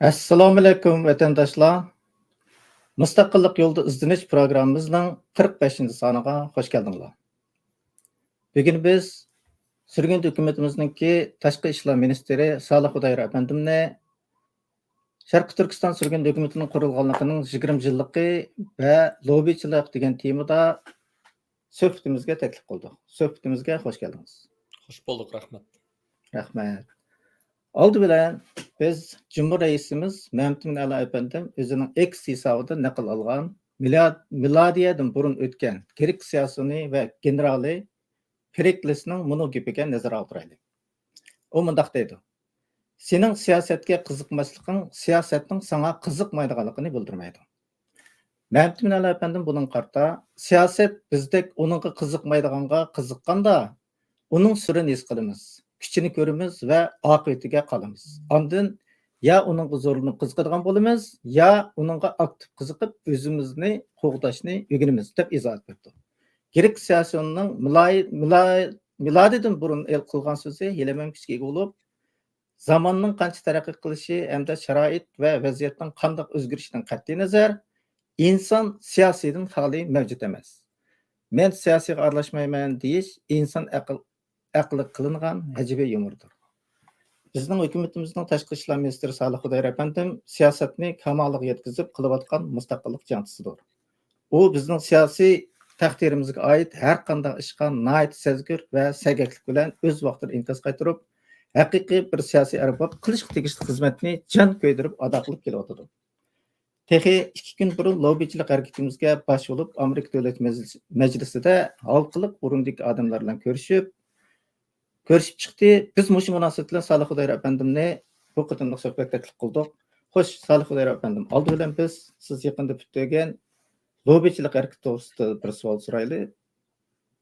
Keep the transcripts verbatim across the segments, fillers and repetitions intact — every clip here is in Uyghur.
ئەسسالامۇئەلەيكۇم، ۋەتەنداشلار! مۇستەقىللىق يولىدا ئىزدىنىش پروگراممىمىزنىڭ قىرىق بەشىنچى سانىغا خۇش كەلدىڭلار. بۈگۈن بىز سۈرگۈندە ھۆكۈمىتىمىزنىڭكى تاشقى ئىشلار مىنىستىرى سالىھ خۇدايار ئەپەندىمنى شەرقىي تۈركىستان سۈرگۈندە ھۆكۈمىتىنىڭ قۇرۇلغانلىقىنىڭ يىگىرمە يىللىقى ۋە لوبىچىلىق دېگەن تېمىدا سۆھبىتىمىزگە تەكلىپ قىلدۇق. سۆھبىتىمىزگە خۇش كەلدىڭىز. خۇش بولدۇق، رەھمەت. رەھمەت. ئالدى بىلەن بىز جۇمھۇر رەئىسىمىز مەمتىمىن ئەلا ئەپەندىم ئۆزىنىڭ ئېكس ھېسابىدىن نەقىل ئالغان مىلاد-، مىلادىيەدىن بۇرۇن ئۆتكەن گرېك سىياسىيونى ۋە گېنېرالى پېرىكلىسنىڭ مۇنۇ گېپىگە نەزەر ئاغدۇرايلى. ئۇ مۇنداق دەيدۇ: «سېنىڭ سىياسەتكە قىزىقماسلىقىڭ سىياسەتنىڭ ساڭا قىزىقمايدىغانلىقىنى بىلدۈرمەيدۇ.» مەمتىمىن ئەلا ئەپەندىم بۇنىڭغا قارىتا، سىياسەت بىزدەك ئۇنىڭغا قىزىقمايدىغانغا قىزىققاندا، ئۇنىڭ سۈرىنى ھېس قىلىمىز، كۈچىنى كۆرىمىز ۋە ئاقىۋىتىگە قالىمىز. ئاندىن يا ئۇنىڭغا زورلىنىپ قىزىقىدىغان بولىمىز، يا ئۇنىڭغا ئاكتىپ قىزىقىپ، ئۆزىمىزنى قوغداشنى ئۆگىنىمىز، دەپ ئىزاھات بېرىپتۇ. گرېك سىياسىيونىنىڭ مىلاي-، مىلاي-، مىلادىدىن بۇرۇن ئېل-، قىلغان سۆزى ھېلىمۇ كۈچكە ئىگە بولۇپ، زاماننىڭ قانچە تەرەققىي قىلىشى ھەمدە شارائىت ۋە ۋەزىيەتنىڭ قانداق ئۆزگىرىشىدىن قەتئىينەزەر، ئىنسان سىياسىيدىن خالىي مەۋجۇت ئەمەس. «مەن سىياسىيغا ئارىلاشمايمەن» دېيىش ئىنسان ئەقىل-، ئەقلىگە قىلىنغان ھەجۋىي يۇمۇردۇر. بىزنىڭ ھۆكۈمىتىمىزنىڭ تاشقى ئىشلار مىنىستىرى سالىھ خۇدايار ئەپەندىم سىياسەتنى كامالىغا يەتكۈزۈپ قىلىۋاتقان مۇستەقىللىق جەڭچىسىدۇر. ئۇ بىزنىڭ سىياسىي تەقدىرىمىزگە ئائىت ھەر قانداق ئىشقا ناھايىتى سەزگۈر ۋە سەگەكلىك بىلەن ئۆز ۋاقتىدا ئىنكاس قايتۇرۇپ، ھەقىقىي بىر سىياسىي ئەرباب قىلىشقا تېگىشلىك خىزمەتنى جان كۆيدۈرۈپ ئادا قىلىپ كېلىۋاتىدۇ. تېخى ئىككى كۈن بۇرۇن لوبىچىلىق ھەرىكىتىمىزگە باش بولۇپ، ئامېرىكا دۆلەت مەجلىس-، مەجلىسىدە ھالقىلىق ئورۇندىكى ئادەملەر بىلەن كۆرۈشۈپ، كۆرۈشۈپ چىقتى. بىز مۇشۇ مۇناسىۋەت بىلەن سالىھ خۇدايار ئەپەندىمنى بۇ قېتىملىق سۆھبەت تەكلىپ قىلدۇق. خوش، سالىھ خۇدايار ئەپەندىم، ئالدى بىلەن بىز سىز يېقىندا پۈتتۈرگەن لوبىچىلىق ھەرىكىتى توغرىسىدا بىر سوئال سورايلى.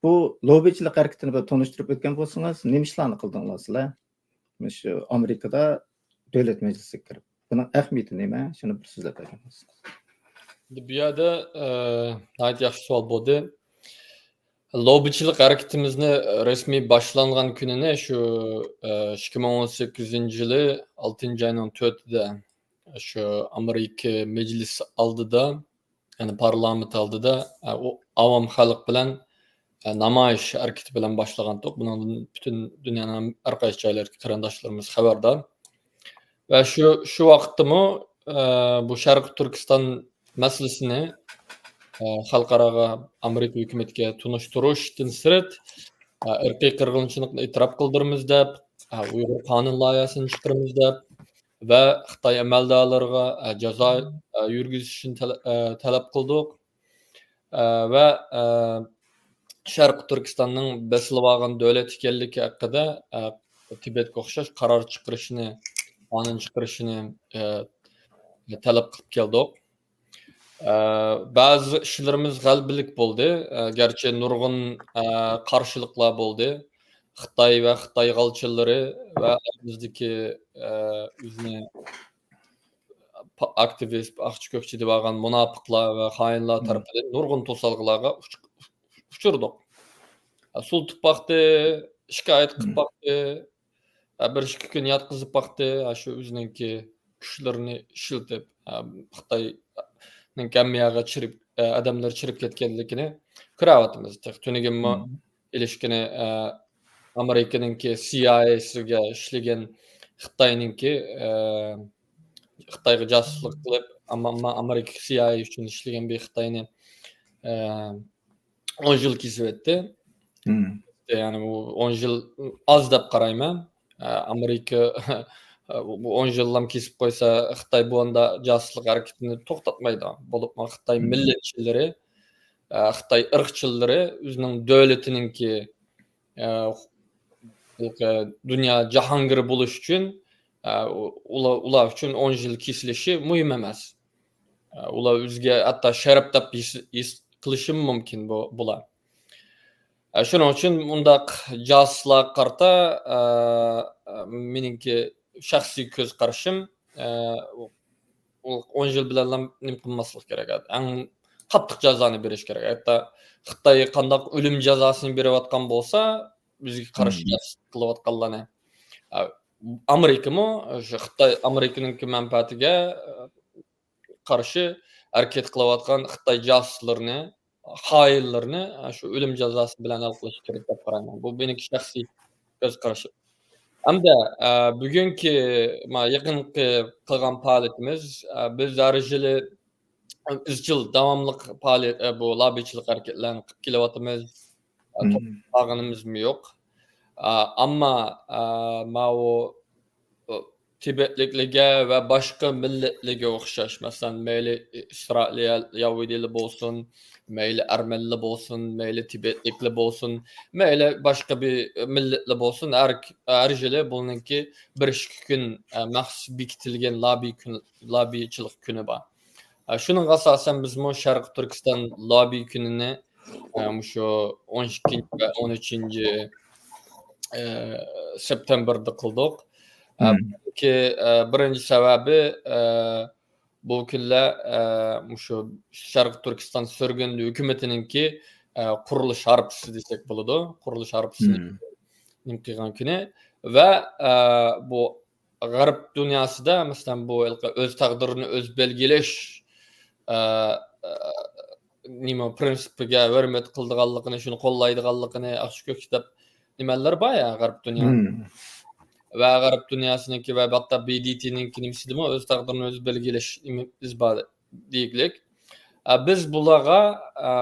بۇ لوبىچىلىق ھەرىكىتىنى بىر تونۇشتۇرۇپ ئۆتكەن بولسىڭىز، نېمە ئىشلارنى قىلدىڭلار سىلەر؟ مۇشۇ ئامېرىكىدا دۆلەت مەجلىسىگە كىرىپ، بۇنىڭ ئەھمىيىتى نېمە؟ شۇنى بىر سۆزلەپ بەرگەن بولسىڭىز. بۇ يەردە، ئە، ناھايىتى ياخشى سوئال بولدى. لوبىچىلىق ھەرىكىتىمىزنى رەسمىي باشلانغان كۈنىنى شۇ، ئە، ئىككى مىڭ ئون سەككىزىنچى يىلى ئالتىنچى ئاينىڭ تۆتىدە شۇ ئامېرىكا مەجلىسى ئالدىدا، يەنى پارلامېنت ئالدىدا، ئە، ئۇ ئاۋام خەلق بىلەن، ئە، نامايىش ھەرىكىتى بىلەن باشلىغانتۇق. بۇنىڭدىن پۈتۈن دۇنيانىڭ ھەر قايسى جايلىرىدىكى قېرىنداشلىرىمىز خەۋەردار. ۋە شۇ، شۇ ۋاقىتتىمۇ، ئە، بۇ شەرقىي تۈركىستان مەسىلىسىنى، ئە، خەلقئاراغا، ئامېرىكا ھۆكۈمىتىگە تونۇشتۇرۇشتىن سىرت، ئە، ئىرقىي قىرغىنچىلىقنى ئېتىراپ قىلدۇرىمىز دەپ، ئە، ئۇيغۇر قانۇن لايىھەسىنى چىقىرىمىز دەپ، ۋە خىتاي ئەمەلدارلىرىغا، ئە، جازا، ئە، يۈرگۈزۈشنى تەلە-، ئە، تەلەپ قىلدۇق. ئە، ۋە، ئە، شەرقىي تۈركىستاننىڭ بېسىلىۋالغان دۆلەت ئىكەنلىكى ھەققىدە، ئە، تىبەتكە ئوخشاش قارار چىقىرىشنى، قانۇن چىقىرىشنى، ئە، تەلەپ قىلىپ كەلدۇق. ئە، بەزى ئىشلىرىمىز غەلىبىلىك بولدى. ئە، گەرچە نۇرغۇن، ئە، قارشىلىقلار بولدى. خىتاي ۋە خىتاي غالچىلىرى ۋە ئارىمىزدىكى، ئە، ئۆزىنى پا-، ئاكتىۋىست، ئاقچى كۆكچى دەۋالغان مۇناپىقلار ۋە خائىنلار تەرىپىدىن نۇرغۇن توسالغۇلارغا ئۇچ-، ئۇچرىدۇق. ئە، سۇلتىپ باقتى، شىكايەت قىلىپ باقتى. ئە، بىر ئىككى كۈن ياتقۇزۇپ باقتى. ئە، شۇ ئۆزىنىڭكى كۈچلىرىنى ئىشلىتىپ، ئە، خىتاينىڭ ھەممە يەرگە چىرىپ، ئە، ئادەملىرى چىرىپ كەتكەنلىكىنى كۆرۈۋاتىمىز. تېخى تۈنۈگۈنمۇ ئىلىشكىنى، ئە، ئامېرىكىنىڭكى سىئايئېسىگە ئىشلىگەن خىتاينىڭكى، ئە، خىتايغا جاسۇسلۇق قىلىپ، ئەمما، ئەمما ئامېرىكا سىئايئې ئۈچۈن ئىشلىگەن بىر خىتاينى، ئە، ئون يىل كېسىۋەتتى. يەنى بۇ ئون يىل ئاز دەپ قارايمەن. ئە، ئامېرىكا بۇ ئون يىللام كېسىپ قويسا، خىتاي بۇ ئاندا جاسۇسلۇق ھەرىكىتىنى توختاتمايدۇ. بولۇپمۇ خىتاي مىللەتچىلىرى، ئە، خىتاي ئىرقچىلىرى ئۆزىنىڭ دۆلىتىنىڭكى، ئە، دۇنيا جاھانگىرى بولۇش ئۈچۈن، ئە، ئۇلار، ئۇلار ئۈچۈن ئون يىل كېسىلىشى مۇھىم ئەمەس. ئە، ئۇلار ئۆزىگە ھەتتا شەرەپ دەپ ھېس، ھېس قىلىشىمۇ مۇمكىن بۇ، بۇلار. ئە، شۇنىڭ ئۈچۈن مۇنداق جاسۇسلارغا قارىتا، ئە، ئە، مېنىڭكى شەخسىي كۆز قارىشىم، ئە، ئۇ، ئۇ ئون يىل بىلەنلا نېمە قىلماسلىق كېرەك. ئەڭ قاتتىق جازانى بېرىش كېرەك. ھەتتا خىتاي قانداق ئۆلۈم جازاسىنى بېرىۋاتقان بولسا، بىزگە قارشى جاسۇسلۇق قىلىۋاتقانلارنى، ئە، ئامېرىكىمۇ شۇ خىتاي، ئامېرىكىنىڭكى مەنپەئەتىگە، ئە، قارشى ھەرىكەت قىلىۋاتقان خىتاي جاسۇسلىرىنى، خائىنلىرىنى، ئە، شۇ ئۆلۈم جازاسى بىلەن ھەل قىلىش كېرەك دەپ قارايمەن. بۇ مېنىڭكى شەخسىي كۆز قارىشىم. ھەمدە، ئە، بۈگۈنكى، ما، يېقىنقى قىلغان پائالىيىتىمىز، ئە، بىز ھەر يىلى ئىزچىل داۋاملىق پائالىيەت، ئە، بۇ لاببىچىلىق ھەرىكەتلەرنى قىلىپ كېلىۋاتىمىز. ئە، توختىمىغىنىمىزمۇ يوق. ئە، ئەمما، ئە، ماۋۇ، ئۇ، تىبەتلىكلەرگە ۋە باشقا مىللەتلەرگە ئوخشاش، مەسىلەن، مەيلى ئىسرائىلىيە يەھۇدىيلار بولسۇن، مەيلى ئەرمەنلەر بولسۇن، مەيلى تىبەتلىكلەر بولسۇن، مەيلى باشقا بىر مىللەتلەر بولسۇن، ھەر، ھەر يىلى بۇنىڭكى بىر ئىككى كۈن، ئە، مەخسۇس بېكىتىلگەن لاببى كۈن، لاببىچىلىق كۈنى بار. ئە، شۇنىڭغا ئاساسەن بىزمۇ شەرقىي تۈركىستان لاببى كۈنىنى، ئە، مۇشۇ ئون ئىككىنچى ۋە ئون ئۈچىنچى، ئە، سېپتېمبىردا قىلدۇق. ئە، بۇنىڭكى، ئە، بىرىنچى سەۋەبى، ئە، بۇ كۈنلەر، ئە، مۇشۇ شەرقىي تۈركىستان سۈرگۈن ھۆكۈمىتىنىڭكى، ئە، قۇرۇلۇش ھارپىسى دېسەك بولىدۇ. قۇرۇلۇش ھارپىسىنى نېمە قىلغان كۈنى ۋە، ئە، بۇ غەرب دۇنياسىدا، مەسىلەن، بۇ ھېلىقى ئۆز تەقدىرىنى ئۆزى بەلگىلەش، ئە، ئە، نېمە، پىرىنسىپىگە ھۆرمەت قىلىدىغانلىقىنى، شۇنى قوللايدىغانلىقىنى، ئاقچى كۆكچى دەپ نېمەلەر بار يا غەرب دۇنيا. ۋە غەرب دۇنياسىنىڭكى ۋە ھەتتا ب د ت نىڭكى نېمىسىدىمۇ ئۆز تەقدىرىنى ئۆزى بەلگىلەش نېمىسى بار دېگۈلۈك. ئە، بىز بۇلارغا، ئە،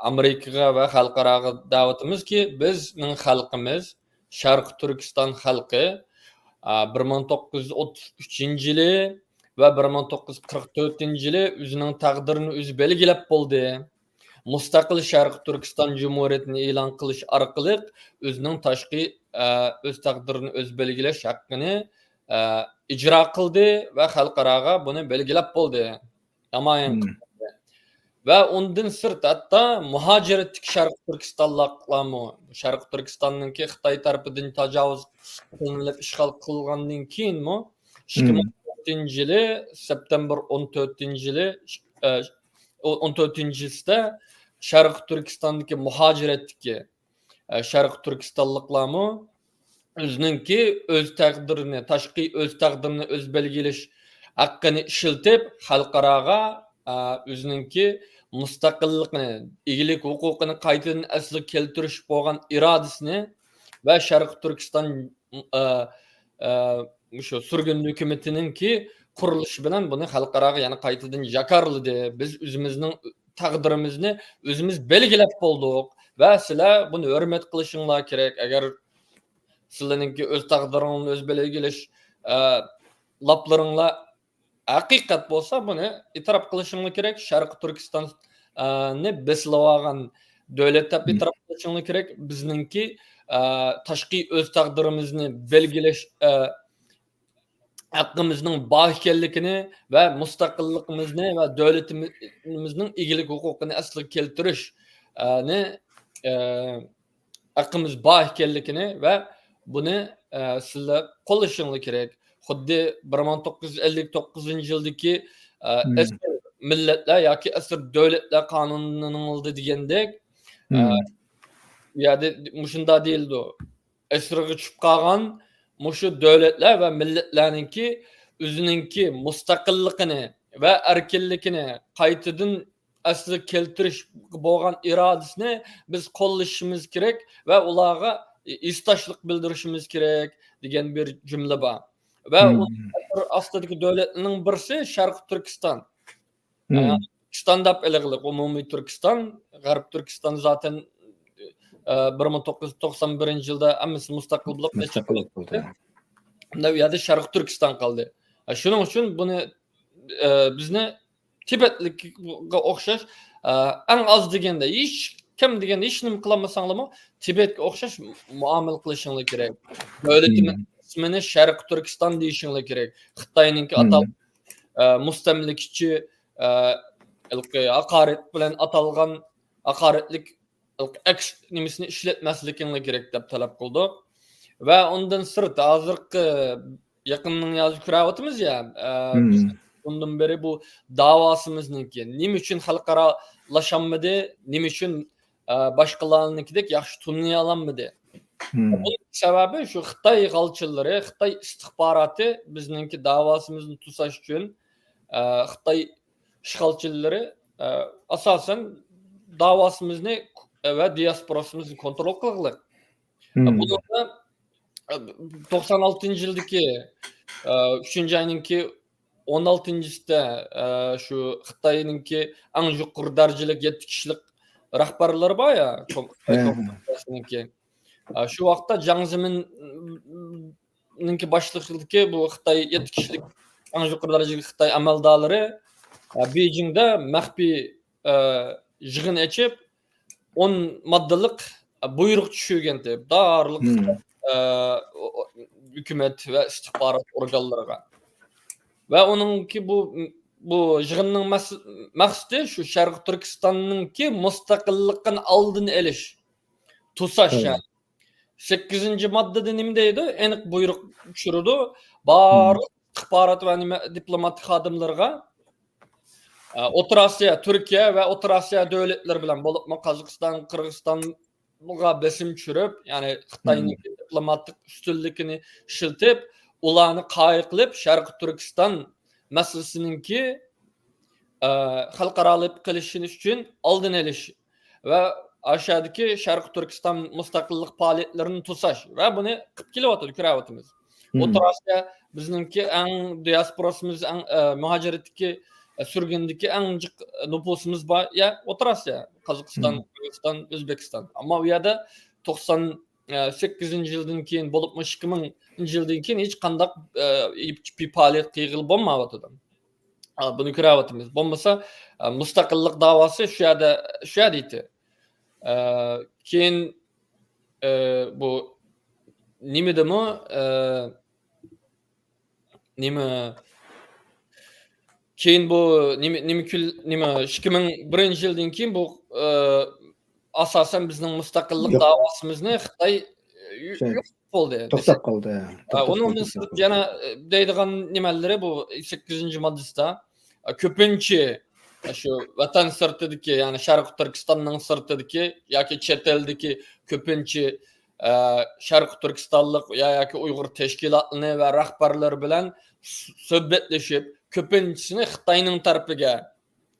ئامېرىكىغا ۋە خەلقئاراغا دەۋاتىمىزكى، بىزنىڭ خەلقىمىز، شەرقىي تۈركىستان خەلقى، ئە، بىر مىڭ توققۇز يۈز ئوتتۇز ئۈچىنچى يىلى ۋە بىر مىڭ توققۇز يۈز قىرىق تۆتىنچى يىلى ئۆزىنىڭ تەقدىرىنى ئۆزى بەلگىلەپ بولدى. مۇستەقىل شەرقىي تۈركىستان جۇمھۇرىيىتىنى ئېلان قىلىش ئارقىلىق ئۆزىنىڭ تاشقى، ئە، ئۆز تەقدىرىنى ئۆزى بەلگىلەش ھەققىنى، ئە، ئىجرا قىلدى ۋە خەلقئاراغا بۇنى بەلگىلەپ بولدى. نامايان قىلدى. ۋە ئۇندىن سىرت، ھەتتا مۇھاجىرەتتىكى شەرقىي تۈركىستانلىقلارمۇ، شەرقىي تۈركىستاننىڭكى خىتاي تەرىپىدىن تاجاۋۇز قىلىنىپ ئىشغال قىلغاندىن كېيىنمۇ، ئىككى مىڭ تۆتىنچى يىلى، سېپتېمبىر ئون تۆتىنچى يىلى، ئە، ئون تۆتىنچى يىلىسىدە شەرقىي تۈركىستاندىكى مۇھاجىرەتتىكى، ئە، شەرقىي تۈركىستانلىقلارمۇ ئۆزىنىڭكى ئۆز تەقدىرىنى، تاشقى ئۆز تەقدىرىنى ئۆزى بەلگىلەش ھەققىنى ئىشلىتىپ، خەلقئاراغا، ئە، ئۆزىنىڭكى مۇستەقىللىقىنى، ئىگىلىك ھوقۇقىنى قايتىدىن ئەسلىگە كەلتۈرۈش بولغان ئىرادىسىنى ۋە شەرقىي تۈركىستان، ئە، ئە، مۇشۇ سۈرگۈن ھۆكۈمىتىنىڭكى قۇرۇلۇشى بىلەن بۇنى خەلقئاراغا يەنە قايتىدىن جاكارلىدى. بىز ئۆزىمىزنىڭ تەقدىرىمىزنى ئۆزىمىز بەلگىلەپ بولدۇق ۋە سىلەر بۇنى ھۆرمەت قىلىشىڭلار كېرەك. ئەگەر سىلەرنىڭكى ئۆز تەقدىرىڭلارنى ئۆزى بەلگىلەش، ئە، لاپلىرىڭلار ھەقىقەت بولسا، بۇنى ئېتىراپ قىلىشىڭلار كېرەك. شەرقىي تۈركىستان، ئە، نى بېسىلىۋالغان دۆلەت دەپ ئېتىراپ قىلىشىڭلار كېرەك. بىزنىڭكى، ئە، تاشقى ئۆز تەقدىرىمىزنى بەلگىلەش، ئە، ھەققىمىزنىڭ بار ئىكەنلىكىنى ۋە مۇستەقىللىقىمىزنى ۋە دۆلىتىمىزنىڭ ئىگىلىك ھوقۇقىنى ئەسلىگە كەلتۈرۈش، ئە، نى، ئە، ھەققىمىز بار ئىكەنلىكىنى ۋە بۇنى، ئە، سىلەر قوللىشىڭلار كېرەك. خۇددى بىر مىڭ توققۇز يۈز ئەللىك توققۇزىنچى يىلدىكى، ئە، ئەسىر مىللەتلەر ياكى ئەسىر دۆلەتلەر قانۇنىنىڭ ئالدى دېگەندەك، ئە، ئۇ يەردە مۇشۇنداق دېيىلىدۇ. ئەسىرگە چۈشۈپ قالغان مۇشۇ دۆلەتلەر ۋە مىللەتلەرنىڭكى ئۆزىنىڭكى مۇستەقىللىقىنى ۋە ئەركىنلىكىنى قايتىدىن ئەسلىگە كەلتۈرۈش بولغان ئىرادىسىنى بىز قوللىشىمىز كېرەك ۋە ئۇلارغا ھېسداشلىق بىلدۈرۈشىمىز كېرەك دېگەن بىر جۈملە بار. ۋە ئۇ ئەسىر ئاستىدىكى دۆلەتنىڭ بىرسى شەرقىي تۈركىستان. ئە، تۈركىستان دەپ ئېلىغلىق، ئومۇمىي تۈركىستان، غەرب تۈركىستان زاتەن، ئە، بىر مىڭ توققۇز يۈز توقسان بىرىنچى يىلدا ھەممىسى مۇستەقىل بولۇپ، نەچچە يىل ئۆتتى. ئەمدى ئۇ يەردە شەرقىي تۈركىستان قالدى. ئە، شۇنىڭ ئۈچۈن بۇنى، ئە، بىزنى تىبەتلىككە ئوخشاش، ئە، ئەڭ ئاز دېگەندە، ھېچ كەم دېگەندە ھېچ نېمە قىلالمىساڭلارمۇ، تىبەتكە ئوخشاش مۇئامىلە قىلىشىڭلار كېرەك. دۆلىتىمىز ئىسمىنى شەرقىي تۈركىستان دېيىشىڭلار كېرەك. خىتاينىڭكى ئاتال-، ئە، مۇستەملىكىچى، ئە، ھېلىقى ھاقارەت بىلەن ئاتالغان ھاقارەتلىك ئەكس نېمىسىنى ئىشلەتمەسلىكىڭلار كېرەك دەپ تەلەپ قىلدۇق. ۋە ئۇندىن سىرت، ھازىرقى يېقىننىڭ يازى كۆرۈۋاتىمىز يا، ئە، بۇندىن بېرى بۇ داۋاسىمىزنىڭكى نېمە ئۈچۈن خەلقئارالاشالمىدى، نېمە ئۈچۈن، ئە، باشقىلارنىڭكىدەك ياخشى تونۇيالالمىدى؟ بۇنىڭ سەۋەبى شۇ خىتاي غالچىلىرى، خىتاي ئىستىخباراتى بىزنىڭكى داۋاسىمىزنى توساش ئۈچۈن، ئە، خىتاي ئىشغالچىلىرى، ئە، ئاساسەن داۋاسىمىزنى ۋە دىياسپوراسىمىزنى كونترول قىلغىلى. بۇنىڭدا، ئە، توقسان ئالتىنچى يىلدىكى، ئە، ئۈچىنچى ئاينىڭكى ئون ئالتىنچىسىدا، ئە، شۇ خىتاينىڭكى ئەڭ يۇقىرى دەرىجىلىك يەتتە كىشىلىك رەھبەرلىرى بار يا، كوم-، خىتاي كومپارتىيەسىنىڭكى. ئە، شۇ ۋاقىتتا جاڭ زېمىننىڭكى باشلىقىدىكى بۇ خىتاي يەتتە كىشىلىك ئەڭ يۇقىرى دەرىجىلىك خىتاي ئەمەلدارلىرى، ئە، بېيجىڭدا مەخپىي، ئە، يىغىن ئېچىپ، ئون ماددىلىق بۇيرۇق چۈشۈرگەنتى بارلىق، ئە، ھۆكۈمەت ۋە ئىستىخبارات ئورگانلىرىغا. ۋە ئۇنىڭكى بۇ، بۇ يىغىننىڭ مەس-، مەقسىتى شۇ شەرقىي تۈركىستاننىڭكى مۇستەقىللىقىنى ئالدىنى ئېلىش، توساش، يەنى. سەككىزىنچى ماددىدا نېمە دەيدۇ؟ ئېنىق بۇيرۇق چۈشۈرىدۇ. بارلىق ئىستىخبارات ۋە نېمە دىپلوماتىك خادىملىرىغا، ئە، ئوتتۇرا ئاسىيا، تۈركىيە ۋە ئوتتۇرا ئاسىيا دۆلەتلىرى بىلەن بولۇپمۇ قازاقىستان، قىرغىزىستانغا بېسىم چۈشۈرۈپ، يەنى خىتاينىڭ دىپلوماتىك ئۈستۈنلۈكىنى ئىشلىتىپ، ئۇلارنى قايىل قىلىپ، شەرقىي تۈركىستان مەسىلىسىنىڭكى، ئە، خەلقئارالىق قىلىشى ئۈچۈن ئالدىنى ئېلىش ۋە ئاشۇ يەردىكى شەرقىي تۈركىستان مۇستەقىللىق پائالىيەتلىرىنى توساش ۋە بۇنى قىلىپ كېلىۋاتىدۇ، كۆرۈۋاتىمىز. ئوتتۇرا ئاسىيا بىزنىڭكى ئەڭ دىياسپوراسىمىز، ئەڭ، ئە، مۇھاجىرەتتىكى، ئە، سۈرگۈندىكى ئەڭ جىق نوپۇسىمىز بار يەر ئوتتۇرا ئاسىيا، قازاقىستان، قىرغىزىستان، ئۆزبېكىستان. ئەمما ئۇ يەردە توقسان سەككىزىنچى يىلدىن كېيىن، بولۇپمۇ ئىككى مىڭىنچى يىلدىن كېيىن ھېچقانداق، ئە، پائالىيەت قىلغىلى بولمايۋاتىدۇ. ئا، بۇنى كۆرۈۋاتىمىز. بولمىسا، ئا، مۇستەقىللىق داۋاسى شۇ يەردە، شۇ يەردە ئىدى. ئا، كېيىن، ئا، بۇ نېمىدىمۇ، ئا، نېمە، كېيىن بۇ نېمە، نېمە كۈن، نېمە، ئىككى مىڭ بىرىنچى يىلدىن كېيىن بۇ، ئا، ئاساسەن بىزنىڭ مۇستەقىللىق داۋاسىمىزنى خىتاي، ئا، يو-، يوق بولدى. توختاپ قالدى. ھە، ئۇنىڭدىن سىرت يەنە، ئە، دەيدىغان نېمەلىرى بۇ سەككىزىنچى ماددىسىدا، ئە، كۆپىنچە، ئە، شۇ ۋەتەن سىرتىدىكى، يەنى شەرقىي تۈركىستاننىڭ سىرتىدىكى ياكى چەت ئەلدىكى كۆپىنچە، ئە، شەرقىي تۈركىستانلىق يا، ياكى ئۇيغۇر تەشكىلاتلىرى ۋە رەھبەرلىرى بىلەن سۆ-، سۆھبەتلىشىپ، كۆپىنچىسىنى خىتاينىڭ تەرىپىگە،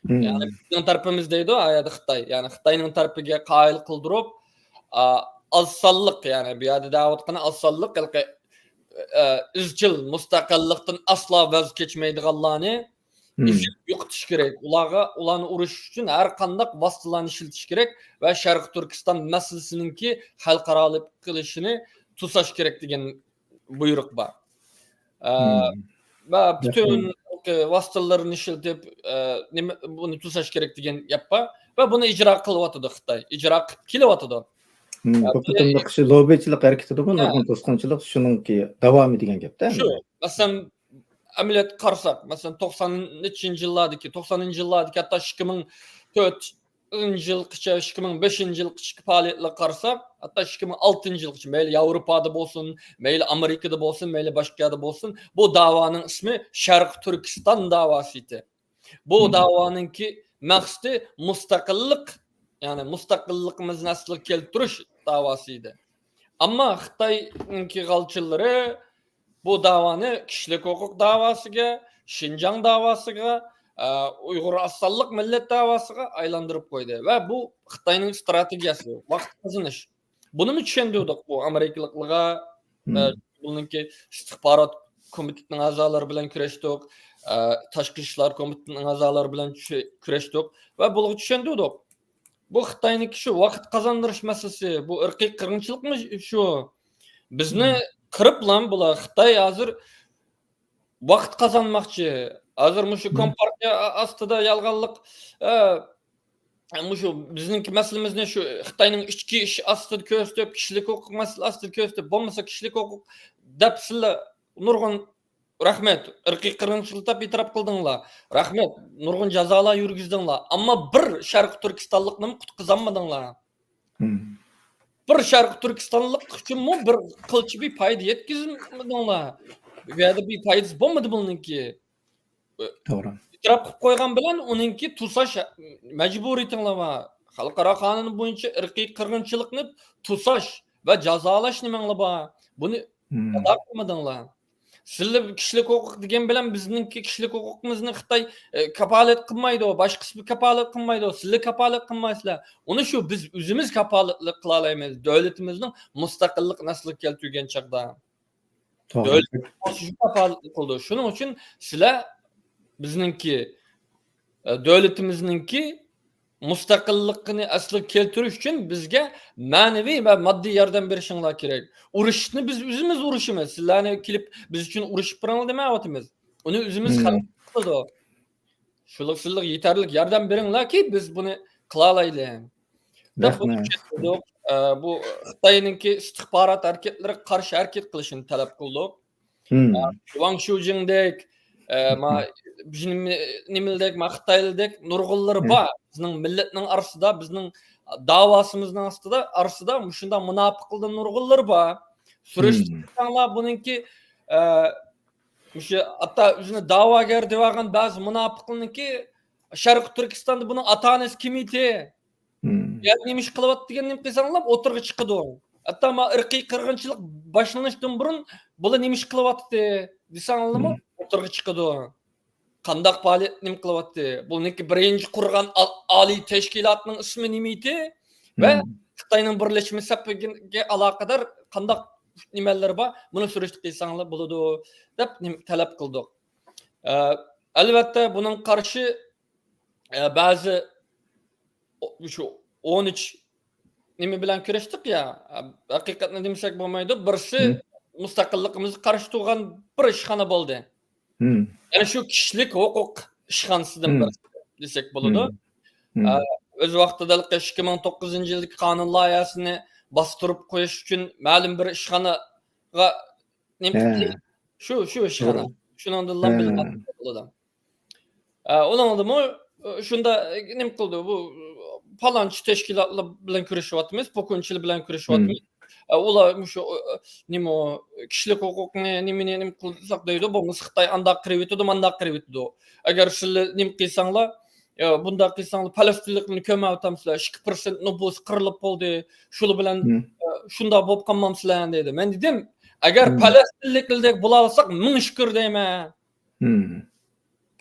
يەنى بىزنىڭ تەرىپىمىز دەيدۇ، ئا يەردە خىتاي. يەنى خىتاينىڭ تەرىپىگە قايىل قىلدۇرۇپ، ئا، ئاز سانلىق، يەنى بۇ يەردە دەۋاتقىنى ئاز سانلىق، ھېلىقى، ئە، ئىزچىل مۇستەقىللىقتىن ئاسلا ۋاز كەچمەيدىغانلارنى ئېزىپ يوقىتىش كېرەك. ئۇلارغا، ئۇلارنى ئۇرۇش ئۈچۈن ھەر قانداق ۋاسىتىلارنى ئىشلىتىش كېرەك ۋە شەرقىي تۈركىستان مەسىلىسىنىڭكى خەلقئارالىق قىلىشىنى توساش كېرەك دېگەن بۇيرۇق بار. ئە، ۋە پۈتۈن ۋاسىتىلىرىنى ئىشلىتىپ، ئە، نېمە، بۇنى توساش كېرەك دېگەن گەپ بار. ۋە بۇنى ئىجرا قىلىۋاتىدۇ خىتاي. ئىجرا قىلىپ كېلىۋاتىدۇ. بۇ قېتىملىق شۇ لوببىچىلىق ھەرىكىتىدىمۇ نۇرغۇن توسقۇنچىلىق شۇنىڭكى داۋامى دېگەن گەپتە. شۇ، مەسىلەن، ئەمەلىيەتكە قارىساق، مەسىلەن، توقسانىنچى يىللاردىكى، توقسانىنچى يىللاردىكى، ھەتتا ئىككى مىڭ تۆتىنچى يىلغىچە، ئىككى مىڭ بەشىنچى يىلغىچە پائالىيەتلەرگە قارىساق، ھەتتا ئىككى مىڭ ئالتىنچى يىلغىچە، مەيلى ياۋروپادا بولسۇن، مەيلى ئامېرىكىدا بولسۇن، مەيلى باشقا يەردە بولسۇن، بۇ داۋانىڭ ئىسمى شەرقىي تۈركىستان داۋاسى ئىدى. بۇ داۋانىڭكى مەقسىتى مۇستەقىللىق، يەنى مۇستەقىللىقىمىزنى ئەسلىگە كەلتۈرۈش داۋاسى ئىدى. ئەمما خىتاينىڭكى غالچىلىرى بۇ داۋانى كىشىلىك ھوقۇق داۋاسىغا، شىنجاڭ داۋاسىغا، ئە، ئۇيغۇر ئاز سانلىق مىللەت داۋاسىغا ئايلاندۇرۇپ قويدى. ۋە بۇ خىتاينىڭ ئىستراتېگىيەسى، ۋاقىت قازىنىش. بۇنىمۇ چۈشەندۈردۇق بۇ ئامېرىكىلىقلارغا. ئە، بۇنىڭكى ئىستىخبارات كومىتېتىنىڭ ئەزالىرى بىلەن كۆرۈشتۇق، ئە، تاشقى ئىشلار كومىتېتىنىڭ ئەزالىرى بىلەن چۈشە-، كۆرۈشتۇق ۋە بۇلارغا چۈشەندۈردۇق. بۇ خىتاينىڭكى شۇ ۋاقىت قازاندۇرۇش مەسىلىسى، بۇ ئىرقىي قىرغىنچىلىقمۇ شۇ. بىزنى قىرىپلا بۇلار، خىتاي ھازىر ۋاقىت قازانماقچى. ھازىر مۇشۇ كومپارتىيە ئا-، ئاستىدا يالغانلىق، ئە، مۇشۇ بىزنىڭكى مەسىلىمىزنى شۇ خىتاينىڭ ئىچكى ئىشى ئاستىدا كۆرسىتىپ، كىشىلىك ھوقۇق مەسىلىسى ئاستىدا كۆرسىتىپ، بولمىسا كىشىلىك ھوقۇق دەپ سىلەر نۇرغۇن، رەھمەت، ئىرقىي قىرغىنچىلىق دەپ ئېتىراپ قىلدىڭلار. رەھمەت، نۇرغۇن جازالار يۈرگۈزدۈڭلار. ئەمما بىر شەرقىي تۈركىستانلىقنىمۇ قۇتقۇزالمىدىڭلار. بىر شەرقىي تۈركىستانلىق ئۈچۈنمۇ بىر قىلچە بىر پايدا يەتكۈزمىدىڭلار. بۇ يەردە بىر پايدىسى بولمىدى بۇنىڭكى. توغرا. ئېتىراپ قىلىپ قويغان بىلەن ئۇنىڭكى توساش مەجبۇرىيىتىڭلار بار. خەلقئارا قانۇن بويىچە ئىرقىي قىرغىنچىلىقنى توساش ۋە جازالاش نېمەڭلار بار؟ بۇنى ئادا قىلمىدىڭلار. سىلەر كىشىلىك ھوقۇق دېگەن بىلەن بىزنىڭكى كىشىلىك ھوقۇقىمىزنى خىتاي، ئە، كاپالەت قىلمايدۇ، باشقىسى كاپالەت قىلمايدۇ، سىلەر كاپالەت قىلمايسىلەر. ئۇنى شۇ بىز ئۆزىمىز كاپالەتلىك قىلالايمىز، دۆلىتىمىزنىڭ مۇستەقىللىقىنى ئەسلىگە كەلتۈرگەن چاغدا. توغرا. دۆلىتىمىز شۇ كاپالەتلىك قىلىدۇ. شۇنىڭ ئۈچۈن سىلەر بىزنىڭكى، ئە، دۆلىتىمىزنىڭكى مۇستەقىللىقىنى ئەسلىگە كەلتۈرۈش ئۈچۈن بىزگە مەنىۋى ۋە ماددىي ياردەم بېرىشىڭلار كېرەك. ئۇرۇشنى بىز ئۆزىمىز ئۇرۇشىمىز. سىلەرنى كېلىپ بىز ئۈچۈن ئۇرۇشۇپ بېرىڭلار دېمەيۋاتىمىز. ئۇنى ئۆزىمىز خەلق قىلىدۇ. شۇلۇق سىلىق يېتەرلىك ياردەم بېرىڭلاركى، بىز بۇنى قىلالايلى، دەپ بۇنى رەھمەت. ئە، بۇ خىتاينىڭكى ئىستىخبارات ھەرىكەتلىرىگە قارشى ھەرىكەت قىلىشىنى تەلەپ قىلدۇق. مم. ئە، ۋاڭ شۇجىڭدەك، ئە، ما، نېمىلىدەك، ما، خىتايلىدەك نۇرغۇنلىرى بار. بىزنىڭ مىللەتنىڭ ئارىسىدا، بىزنىڭ داۋاسىمىزنىڭ ئاستىدا، ئارىسىدا مۇشۇنداق مۇناپىقلار نۇرغۇنلىرى بار. سۈرۈشتۈرسەڭلار بۇنىڭكى، ئە، مۇشۇ ھەتتا ئۆزىنى داۋاگەر دەۋالغان بەزى مۇناپىقلارنىڭكى شەرقىي تۈركىستاندا بۇنىڭ ئاتا-ئانىسى كىم ئىدى؟ يا نېمە ئىش قىلىۋاتىدىغان نېمە قىلساڭلار ئوتتۇرىغا چىقىدۇ. ھەتتا ما ئىرقىي قىرغىنچىلىق باشلىنىشتىن بۇرۇن بۇلار نېمە ئىش قىلىۋاتىدۇ دېسەڭلارمۇ ئوتتۇرىغا چىقىدۇ. قانداق پائالىيەت نېمە قىلىۋاتىدۇ؟ بۇنىڭكى بىرىنچى قۇرغان ئال-، ئالىي تەشكىلاتنىڭ ئىسمى نېمە ئىدى؟ ۋە خىتاينىڭ بىرلەشمە سەپىگە ئالاقىدار قانداق نېمەلىرى بار؟ بۇنى سۈرۈشتە قىلساڭلار بولىدۇ، دەپ نېمە تەلەپ قىلدۇق. ئە، ئەلۋەتتە، بۇنىڭغا قارشى، ئە، بەزى ئو-، شۇ ئون ئۈچ نېمە بىلەن كۆرۈشتۇق يا، ھەقىقەتنى دېمىسەك بولمايدۇ. بىرسى مۇستەقىللىقىمىزغا قارشى تۇرغان بىر ئىشخانا بولدى. يەنى شۇ كىشىلىك ھوقۇق ئىشخانىسىدىن بىرسى دېسەك بولىدۇ. ئە، ئۆز ۋاقتىدا ئىككى مىڭ توققۇزىنچى يىلدىكى قانۇن لايىھەسىنى باستۇرۇپ قويۇش ئۈچۈن مەلۇم بىر ئىشخانىغا نېمە قىلدى؟ شۇ، شۇ ئىشخانا. شۇنىڭدىنلا بىلىنىدۇ. ئە، ئۇنىڭدىمۇ، ئە، شۇندا، ئە، نېمە قىلدى؟ بۇ، ئە، پالانچى تەشكىلاتلار بىلەن كۆرۈشۈۋاتىمىز، پوكۇنچىلار بىلەن كۆرۈشۈۋاتىمىز. ئە، ئۇلار مۇشۇ، ئە، نېمە، كىشىلىك ھوقۇقنى، نېمىنى، نېمە قىلساق دەيدۇ، بولمىسا خىتاي ئانداق قىلىۋېتىدۇ، مانداق قىلىۋېتىدۇ. ئەگەر سىلەر نېمە قىلساڭلار، ئە، بۇنداق قىلساڭلار، پەلەستىنلىكلەرنى كۆرمەيۋاتامسىلەر، ئىككى پىرسەنت نوپۇسى قىرىلىپ بولدى، شۇلار بىلەن، ئە، شۇنداق بولۇپ قالمامسىلەر دەيدۇ. مەن دېدىم، ئەگەر پەلەستىنلىكلەردەك بولالىساق، مىڭ شۈكۈر دەيمەن.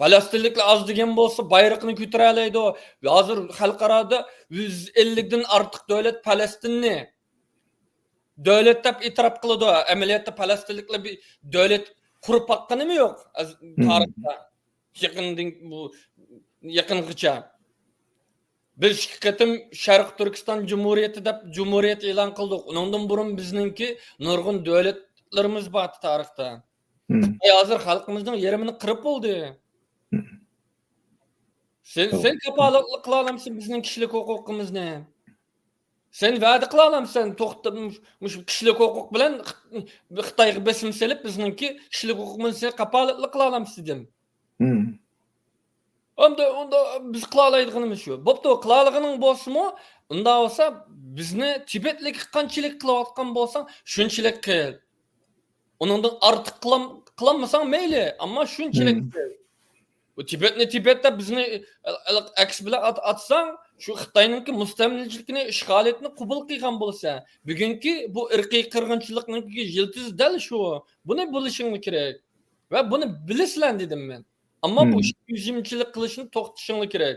پەلەستىنلىكلەر ئاز دېگەن بولسا، بايرىقىنى كۆتۈرەلەيدۇ. ھازىر خەلقئارادا يۈز ئەللىكتىن ئارتۇق دۆلەت پەلەستىننى دۆلەت دەپ ئېتىراپ قىلىدۇ. ئەمەلىيەتتە پەلەستىنلىكلەر بىر دۆلەت قۇرۇپ باققىنىمۇ يوق، ئەز-، تارىختا. يېقىندىن، بۇ، يېقىنغىچە. بىز ئىككى قېتىم شەرقىي تۈركىستان جۇمھۇرىيىتى دەپ جۇمھۇرىيەت ئېلان قىلدۇق. ئۇنىڭدىن بۇرۇن بىزنىڭكى نۇرغۇن دۆلەتلىرىمىز بار تارىختا. خىتاي ھازىر خەلقىمىزنىڭ يېرىمىنى قىرىپ بولدى. سەن، سەن كاپالەتلىك قىلالامسەن بىزنىڭ كىشىلىك ھوقۇقىمىزنى؟ سەن ۋەدە قىلالامسەن؟ توختىتىپ، مۇش-، مۇشۇ كىشىلىك ھوقۇق بىلەن خىتايغا بېسىم سېلىپ، بىزنىڭكى كىشىلىك ھوقۇقىمىزنى سەن كاپالەتلىك قىلالامسەن دېدىم. ئەمدى ئۇندا بىز قىلالايدىغىنىمىز شۇ. بوپتۇ، قىلالىغىنىڭ بولسىمۇ، ئۇنداق بولسا بىزنى تىبەتلىككە قانچىلىك قىلىۋاتقان بولساڭ، شۇنچىلىك قىل. ئۇنىڭدىن ئارتۇق قىلام-، قىلالمىساڭ مەيلى، ئەمما شۇنچىلىك قىل. بۇ تىبەتنى تىبەت دەپ بىزنى ئەل-، ئەل-، ئەكس بىلەن ئات-، ئاتساڭ، شۇ خىتاينىڭكى مۇستەملىكىچىلىكىنى، ئىشغالىيىتىنى قوبۇل قىلغان بولىسەن. بۈگۈنكى بۇ ئىرقىي قىرغىنچىلىقنىڭكى يىلتىزى دەل شۇ. بۇنى بىلىشىڭ كېرەك. ۋە بۇنى بىلىسىلەر دېدىم مەن. ئەمما بۇ ئىشقا يۈزۈمچىلىك قىلىشنى توختىتىشىڭلار كېرەك.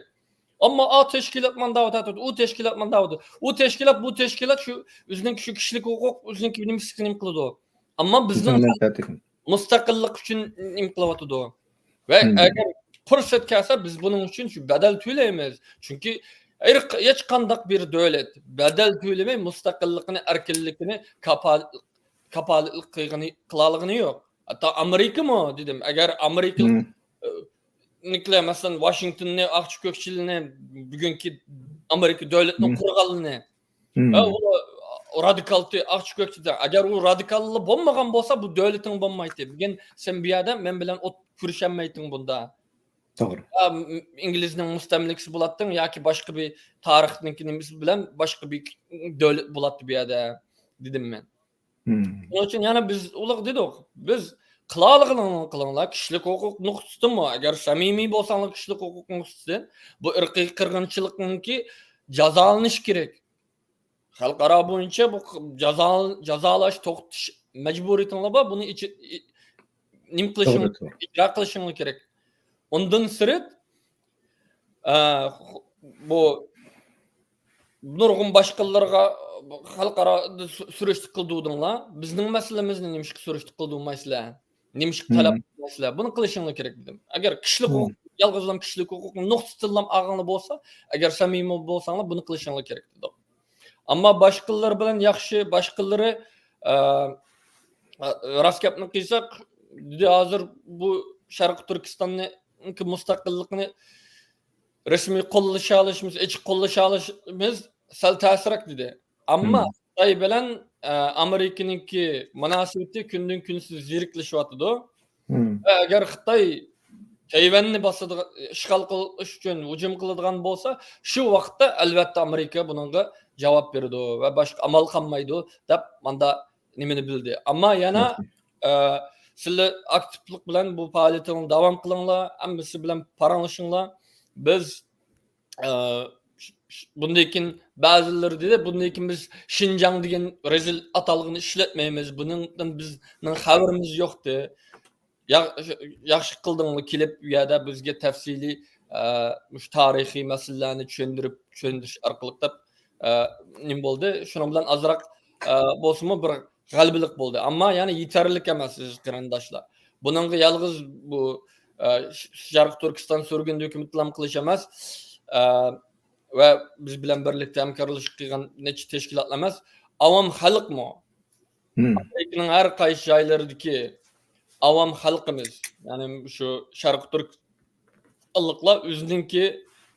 ئەمما ئا تەشكىلات مانداۋاتىدۇ، ئۇ تەشكىلات مانداۋاتىدۇ. ئۇ تەشكىلات، بۇ تەشكىلات شۇ ئۆزىنىڭ شۇ كىشىلىك ھوقۇق، ئۆزىنىڭكى نېمىسىگە نېمە قىلىدۇ. ئەمما بىزنىڭ مۇستەقىللىق ئۈچۈن نېمە قىلىۋاتىدۇ. ۋە ئەگەر پۇرسەت كەلسە، بىز بۇنىڭ ئۈچۈن شۇ بەدەل تۆلەيمىز. چۈنكى ھېچ قانداق بىر دۆلەت بەدەل تۆلىمەي مۇستەقىللىقىنى، ئەركىنلىكىنى كاپال-، كاپالەتلىك قىلغىنى، قىلالىغىنى يوق. ھەتتا ئامېرىكىمۇ دېدىم، ئەگەر ئامېرىكا، ئە، نىكلەر، مەسىلەن، ۋاشىنگتوننى، ئاقچى كۆكچىلىنى، بۈگۈنكى ئامېرىكا دۆلىتىنى قۇرغانلىرىنى، ھە، ئۇ رادىكالتى، ئاقچى كۆكچىدە. ئەگەر ئۇ رادىكاللا بولمىغان بولسا، بۇ دۆلىتىڭ بولمايتتى. بۈگۈن سەن بۇ يەردە مەن بىلەن ئوت كۆرۈشەلمەيتتىڭ بۇندا. توغرا. يا، م-، ئىنگلىزنىڭ مۇستەملىكىسى بولاتتىڭ ياكى باشقا بىر تارىختىكى نېمىسى بىلەن باشقا بىر دۆلەت بولاتتى بۇ يەردە، دېدىم مەن. شۇنىڭ ئۈچۈن يەنە بىز ئۇلارغا دېدۇق، بىز قىلالىغىنىڭلارنى قىلىڭلار، كىشىلىك ھوقۇق نۇقتىسىدىنمۇ، ئەگەر سەمىمىي بولساڭلار كىشىلىك ھوقۇق نۇقتىسىدىن، بۇ ئىرقىي قىرغىنچىلىقنىڭكى جازالىنىشى كېرەك. خەلقئارا بويىچە بۇ جازا-، جازالاش، توختىتىش مەجبۇرىيىتىڭلار بار. بۇنى ئىچى-، ئى-، نېمە قىلىشىڭ، توغرا، توغرا. ئىجرا قىلىشىڭلار كېرەك. ئۇندىن سىرت، ئە، بۇ نۇرغۇن باشقىلارغا خەلقئارادا سۈ-، سۈرۈشتە قىلدۇردۇڭلار. بىزنىڭ مەسىلىمىزنى نېمىشقا سۈرۈشتە قىلدۇرمايسىلەر؟ نېمىشقا تەلەپ قىلمايسىلەر؟ بۇنى قىلىشىڭلار كېرەك دېدىم. ئەگەر كىشىلىك ھوقۇق، يالغۇزلام كىشىلىك ھوقۇقنى نۇقتىدىنلام ئالغانلا بولسا، ئەگەر سەمىمىي بولساڭلار، بۇنى قىلىشىڭلار كېرەك دېدۇق. ئەمما باشقىلار بىلەن ياخشى، باشقىلىرى، ئە، راست گەپنى قىلساق، دېدى، ھازىر بۇ شەرقىي تۈركىستاننىڭكى مۇستەقىللىقىنى رەسمىي قوللىشالىشىمىز، ئېچىق قوللىشالىشىمىز سەل تەسرەك دېدى. ئەمما خىتاي بىلەن، ئە، ئامېرىكىنىڭكى مۇناسىۋىتى كۈندىن كۈنسېرى زېرىكلىشىۋاتىدۇ. ۋە ئەگەر خىتاي تەيۋەننى باسىدىغان، ئىشغال قىلىش ئۈچۈن ھۇجۇم قىلىدىغان بولسا، شۇ ۋاقىتتا ئەلۋەتتە ئامېرىكا بۇنىڭغا جاۋاب بېرىدۇ ۋە باشقا ئامال قالمايدۇ دەپ ماندا نېمىنى بىلدى. ئەمما يەنە، ئە، سىلەر ئاكتىپلىق بىلەن بۇ پائالىيىتىڭلارنى داۋام قىلىڭلار، ھەممىسى بىلەن پاراڭلىشىڭلار. بىز، ئە، ش-، ش-، بۇندىن كېيىن بەزىلىرى دېدى، بۇندىن كېيىن بىز شىنجاڭ دېگەن رەزىل ئاتالغۇنى ئىشلەتمەيمىز، بۇنىڭدىن بىزنىڭ خەۋىرىمىز يوقتى. يا-، ياخشى قىلدىڭلار كېلىپ، بۇ يەردە بىزگە تەپسىلىي، ئە، مۇشۇ تارىخىي مەسىلىلەرنى چۈشەندۈرۈپ، چۈشەندۈرۈش ئارقىلىق دەپ، ئە، نېمە بولدى؟ شۇنىڭ بىلەن ئازراق، ئە، بولسىمۇ بىر غەلىبىلىك بولدى. ئەمما يەنە يېتەرلىك ئەمەس، ئەزىز قېرىنداشلار. بۇنىڭغا يالغۇز بۇ، ئە، ش-، شەرقىي تۈركىستان سۈرگۈندە ھۆكۈمىتىلا قىلىش ئەمەس، ئە، ۋە بىز بىلەن بىرلىكتە ھەمكارلىشىپ قىلغان نەچچە تەشكىلاتلا ئەمەس، ئاۋام خەلقمۇ، ئامېرىكىنىڭ ھەر قايسى جايلىرىدىكى ئاۋام خەلقىمىز، يەنى شۇ شەرقىي تۈركىستانلىقلار ئۆزىنىڭكى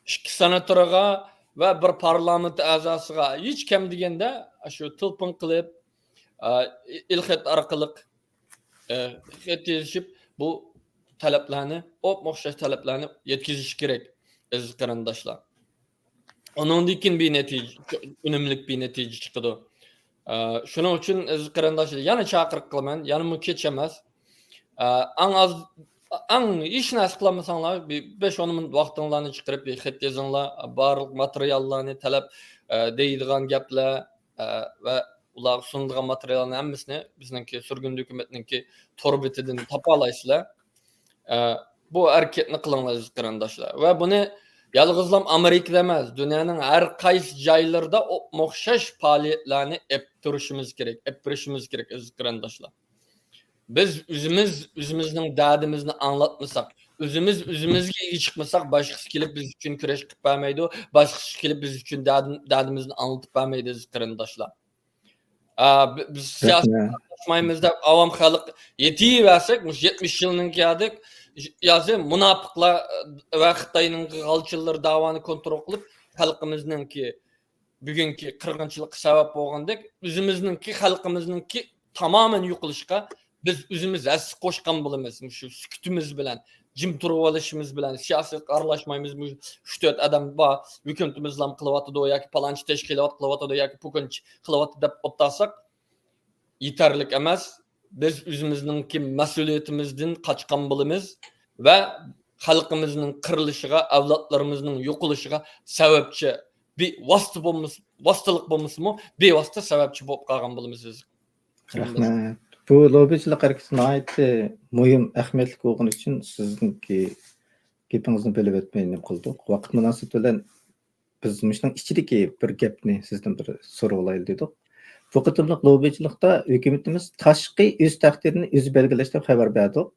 ئىككى سېناتورىغا ۋە بىر پارلامېنت ئەزاسىغا، ھېچ كەم دېگەندە شۇ تېلېفون قىلىپ، ئە، ئېلخەت ئارقىلىق، ئە، خەت يېزىشىپ، بۇ تەلەپلەرنى، ئوپمۇ ئوخشاش تەلەپلەرنى يەتكۈزۈش كېرەك، ئەزىز قېرىنداشلار. ئۇنىڭدىن كېيىن بىر نەتىجە، ئۈنۈملۈك بىر نەتىجە چىقىدۇ. ئە، شۇنىڭ ئۈچۈن ئەزىز قېرىنداشلار، يەنە چاقىرىق قىلىمەن، يەنىمۇ كەچ ئەمەس. ئە، ئەڭ ئاز، ئەڭ ھېچ نەرسە قىلالمىساڭلار، بىر بەش ئون مىنۇت ۋاقتىڭلارنى چىقىرىپ، بىر خەت يېزىڭلار، بارلىق ماتېرىياللارنى تەلەپ، ئە، دەيدىغان گەپلەر، ئە، ۋە ئۇلارغا سۇنىدىغان ماتېرىياللارنىڭ ھەممىسىنى بىزنىڭكى سۈرگۈندە ھۆكۈمەتنىڭكى تور بېتىدىن تاپالايسىلەر. ئە، بۇ ھەرىكەتنى قىلىڭلار، ئەزىز قېرىنداشلار. ۋە بۇنى يالغۇزلام ئامېرىكىدا ئەمەس، دۇنيانىڭ ھەر قايسى جايلىرىدا ئوخشاش پائالىيەتلەرنى ئېلىپ تۇرۇشىمىز كېرەك، ئېلىپ بېرىشىمىز كېرەك، ئەزىز قېرىنداشلار. بىز ئۆزىمىز ئۆزىمىزنىڭ دەردىمىزنى ئاڭلاتمىساق، ئۆزىمىز ئۆزىمىزگە ئىگە چىقمىساق، باشقىسى كېلىپ بىز ئۈچۈن كۈرەش قىلىپ بەرمەيدۇ، باشقىسى كېلىپ بىز ئۈچۈن دەردىم-، دەردىمىزنى ئاڭلىتىپ بەرمەيدۇ، ئەزىز قېرىنداشلار. ئا، بى-، بىز سىياسەتكە ئارىلاشمايمىز دەپ، ئاۋام خەلق يېتىۋەرسەك، مۇشۇ يەتمىش يىلنىڭكى ھەدىك، يازى مۇناپىقلار ۋە خىتاينىڭ غالچىلىرى داۋانى كونترول قىلىپ، خەلقىمىزنىڭكى بۈگۈنكى قىرغىنچىلىققا سەۋەب بولغاندەك، ئۆزىمىزنىڭكى، خەلقىمىزنىڭكى تامامەن يوقىلىشىغا بىز ئۆزىمىز ھەسسە قوشقان بولىمىز. مۇشۇ سۈكۈتىمىز بىلەن، جىم تۇرۇۋېلىشىمىز بىلەن، سىياسەتكە ئارىلاشمايمىز. مۇشۇ ئۈچ تۆت ئادەم بار، ھۆكۈمىتىمىزلا قىلىۋاتىدۇ ياكى پالانچى تەشكىلات قىلىۋاتىدۇ ياكى پوكۈنچ قىلىۋاتىدۇ دەپ ئولتۇرساق، يېتەرلىك ئەمەس. بىز ئۆزىمىزنىڭكى مەسئۇلىيىتىمىزدىن قاچقان بولىمىز ۋە خەلقىمىزنىڭ قىرىلىشىغا، ئەۋلادلىرىمىزنىڭ يوقىلىشىغا سەۋەبچى، بىۋاسىتە بولمىسا، ۋاسىتىلىق بولمىسىمۇ، بىۋاسىتە سەۋەبچى بولۇپ قالغان بولىمىز بىز. رەھمەت. بۇ لوببىچىلىق ھەرىكىتى ناھايىتى مۇھىم، ئەھمىيەتلىك بولغىنى ئۈچۈن سىزنىڭكى گېپىڭىزنى بۆلۈپ ئۆتمەي نېمە قىلدۇق. ۋاقىت مۇناسىۋىتى بىلەن بىز مۇشۇنىڭ ئىچىدىكى بىر گەپنى سىزدىن بىر سورىۋالايلى دېدۇق. بۇ قېتىملىق لوببىچىلىقتا ھۆكۈمىتىمىز تاشقى ئۆز تەقدىرىنى ئۆزى بەلگىلەش دەپ خەۋەر بەردۇق.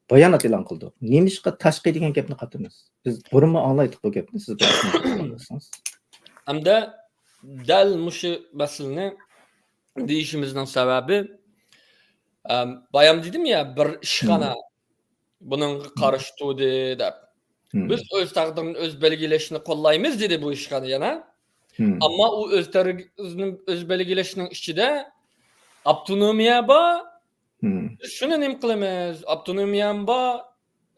بايانات ئېلان قىلدۇق. نېمىشقا تاشقى دېگەن گەپنى قاتۇرىمىز؟ بىز بۇرۇنمۇ ئاڭلايتتۇق بۇ گەپنى. سىز بىر ئىسمىنى قوشسىڭىز. ھەمدە دەل مۇشۇ مەسىلىنى دېيىشىمىزنىڭ سەۋەبى، ئەم، بايام دېدىم يا، بىر ئىشخانا بۇنىڭغا قارشى تۇردى دەپ. بىز ئۆز تەقدىرىنى ئۆز بەلگىلەشنى قوللايمىز دېدى بۇ ئىشخانا يەنە. ئەمما ئۇ ئۆز تەقدىرىنى ئۆز بەلگىلەشنىڭ ئىچىدە ئاپتونومىيە بار. بىز شۇنى نېمە قىلىمىز؟ ئاپتونومىيەمۇ بار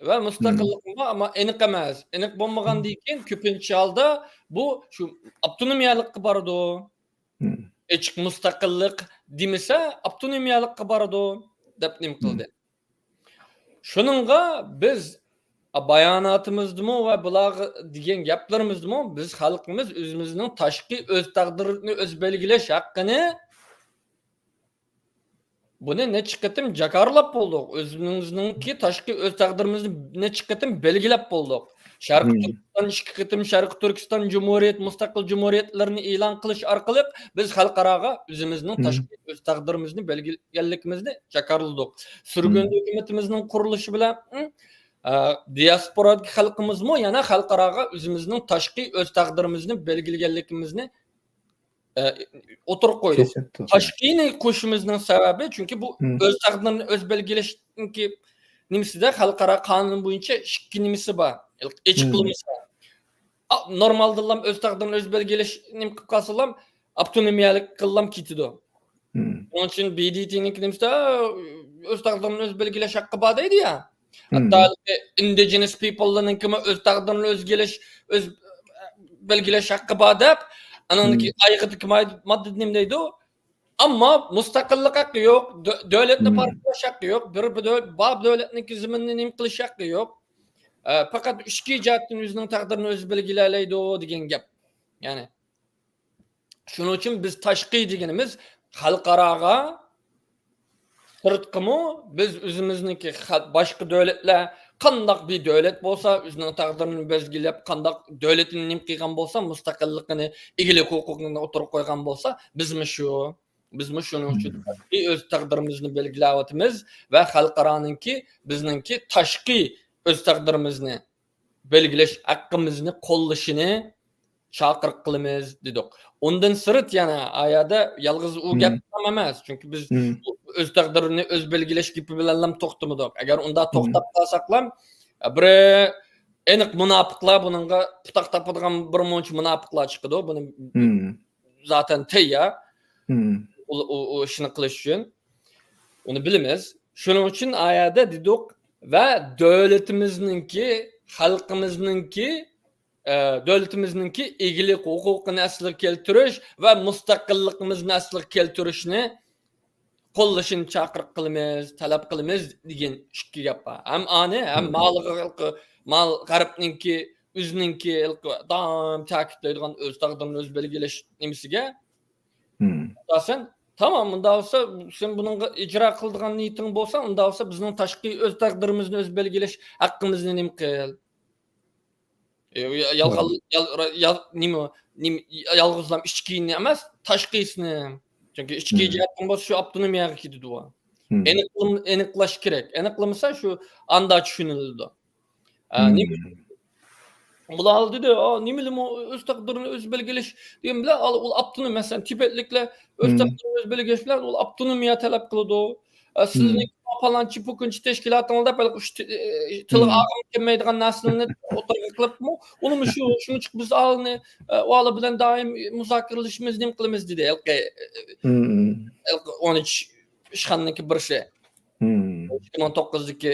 ۋە مۇستەقىللىقمۇ بار، ئەمما ئېنىق ئەمەس. ئېنىق بولمىغاندىن كېيىن كۆپىنچە ھالدا بۇ شۇ ئاپتونومىيەلىككە بارىدۇ. ئېچىق مۇستەقىللىق دېمىسە، ئاپتونومىيەلىككە بارىدۇ دەپ نېمە قىلدى. شۇنىڭغا بىز باياناتىمىزدىمۇ ۋە بۇلارغا دېگەن گەپلىرىمىزدىمۇ بىز خەلقىمىز ئۆزىمىزنىڭ تاشقى ئۆز تەقدىرىنى ئۆزى بەلگىلەش ھەققىنى، بۇنى نەچچە قېتىم جاكارلاپ بولدۇق. ئۆزىمىزنىڭكى تاشقى ئۆز تەقدىرىمىزنى نەچچە قېتىم بەلگىلەپ بولدۇق. شەرقىي تۈركىستان ئىككى قېتىم شەرقىي تۈركىستان جۇمھۇرىيەت، مۇستەقىل جۇمھۇرىيەتلىرىنى ئېلان قىلىش ئارقىلىق بىز خەلقئاراغا ئۆزىمىزنىڭ تاشقى ئۆز تەقدىرىمىزنى بەلگىلىگەنلىكىمىزنى جاكارلىدۇق. سۈرگۈن ھۆكۈمىتىمىزنىڭ قۇرۇلۇشى بىلەن، ئە، دىياسپورادىكى خەلقىمىزمۇ يەنە خەلقئاراغا ئۆزىمىزنىڭ تاشقى ئۆز تەقدىرىمىزنى بەلگىلىگەنلىكىمىزنى ئە، ئوتتۇرىغا قويدۇق. تاشقىنى قوشۇشىمىزنىڭ سەۋەبى، چۈنكى بۇ ئۆز تەقدىرىنى ئۆز بەلگىلەشنىڭكى نېمىسىدە خەلقئارا قانۇن بويىچە ئىككى نېمىسى بار. ئېچىقلىمىسى بار. ئا، نورمالدىنلا ئۆز تەقدىرىنى ئۆز بەلگىلەش نېمە قىلىپ قالسىلا، ئاپتونومىيەلىك قىللام كېتىدۇ. شۇنىڭ ئۈچۈن ب د ت نىڭكى نېمىسىدە ئۆز تەقدىرىنى ئۆز بەلگىلەش ھەققى بار دەيدۇ يا. ھەتتا indigenous people لارنىڭكىمۇ ئۆز تەقدىرىنى ئۆزگىلەش، ئۆز بەلگىلەش ھەققى بار دەپ، ئانىڭدىكى ئايىغىدىكى ماددىدا نېمە دەيدۇ؟ ئەمما مۇستەقىللىق ھەققى يوق، دۆ-، دۆلەتنى پارچىلاش ھەققى يوق، بىر، بىر دۆ-، بار دۆلەتنىڭكى زېمىنىنى نېمە قىلىش ھەققى يوق. ئە، پەقەت ئىچكى جەھەتتىن ئۆزىنىڭ تەقدىرىنى ئۆزى بەلگىلەيدۇ دېگەن گەپ. يەنى. شۇنىڭ ئۈچۈن بىز تاشقى دېگىنىمىز خەلقئاراغا، سىرتقىمۇ بىز ئۆزىمىزنىڭكى خە-، باشقا دۆلەتلەر قانداق بىر دۆلەت بولسا، ئۆزىنىڭ تەقدىرىنى بەلگىلەپ، قانداق دۆلىتىنى نېمە قىلغان بولسا، مۇستەقىللىقىنى، ئىگىلىك ھوقۇقىنى ئوتتۇرىغا قويغان بولسا، بىزمۇ شۇ. بىزمۇ شۇنىڭ ئۈچۈن تاشقى ئۆز تەقدىرىمىزنى بەلگىلەۋاتىمىز ۋە خەلقئارانىڭكى، بىزنىڭكى تاشقى ئۆز تەقدىرىمىزنى بەلگىلەش ھەققىمىزنى قوللىشىنى چاقىرىق قىلىمىز دېدۇق. ئۇندىن سىرت يەنە ئايەدە يالغۇز ئۇ گەپ ئەمەس. چۈنكى بىز ئۆز تەقدىرىنى ئۆز بەلگىلەش گېپى بىلەنلا توختىمىدۇق. ئەگەر ئۇنداق توختاپ قالساقلا، بىر ئېنىق مۇناپىقلار بۇنىڭغا پۇتاق تاپىدىغان بىر مۇنچە مۇناپىقلار چىقىدۇ. بۇنى زاتەن تەييار. ئۇ، ئۇ، ئۇ ئىشنى قىلىش ئۈچۈن. ئۇنى بىلىمىز. شۇنىڭ ئۈچۈن ئايەدە دېدۇق ۋە دۆلىتىمىزنىڭكى، خەلقىمىزنىڭكى، ئە، دۆلىتىمىزنىڭكى ئىگىلىك ھوقۇقىنى ئەسلىگە كەلتۈرۈش ۋە مۇستەقىللىقىمىزنى ئەسلىگە كەلتۈرۈشنى قوللىشىنى چاقىرىق قىلىمىز، تەلەپ قىلىمىز دېگەن ئىككى گەپ بار. ھەم ئانى، ھەم مالغا، مال غەربنىڭكى، ئۆزىنىڭكى، دائىم تەكىتلەيدىغان ئۆز تەقدىرىنى ئۆزى بەلگىلەش نېمىسىگە ئاساسەن، تامام، مۇنداق بولسا، سەن بۇنىڭغا ئىجرا قىلىدىغان نىيىتىڭ بولسا، ئۇنداق بولسا بىزنىڭ تاشقى ئۆز تەقدىرىمىزنى ئۆزى بەلگىلەش ھەققىمىزنى نېمە قىل. ئە، يا-، يالغان، يال-، را-، يال-، نېمە، نېمە، يالغۇزلام ئىچكىنى ئەمەس، تاشقىسىنى. چۈنكى ئىچكى جەھەتتىن بولسا شۇ ئاپتونومىيەگە كېتىدۇ. ئېنىقلىم-، ئېنىقلاش كېرەك. ئېنىقلىمىسا شۇ ئاندا چۈشىنىلىدۇ. ئە، نېمە؟ بۇلار دېدى، ئا، نېمىلىمۇ ئۆز تەقدىرىنى ئۆزى بەلگىلەش دېگەن بىلەن، ئا، ئۇ ئاپتونوم، مەسىلەن، تىبەتلىكلەر ئۆز تەقدىرىنى ئۆزى بەلگىلەش بىلەن ئۇ ئاپتونومىيە تەلەپ قىلىدۇ. ئە، سىزنىڭ پالانچى، پۇكۇنچى تەشكىلاتىڭلار دەپ ھېلىقى ئۈچ تى-، ئە، تىلغا ئالغۇم كەلمەيدىغان نەرسىلەرنى ئوتتۇرىغا قىلىپمۇ، ئۇنىمۇ شۇ، شۇنىڭ ئۈچۈن بىز ئالنى، ئە، ئۇلار بىلەن دائىم مۇزاكىرىلىشىمىز، نېمە قىلىمىز دېدى ھېلىقى، ئە، ھېلىقى ئون ئۈچ ئىشخانىنىڭكى بىرسى. ئىككى مىڭ توققۇزدىكى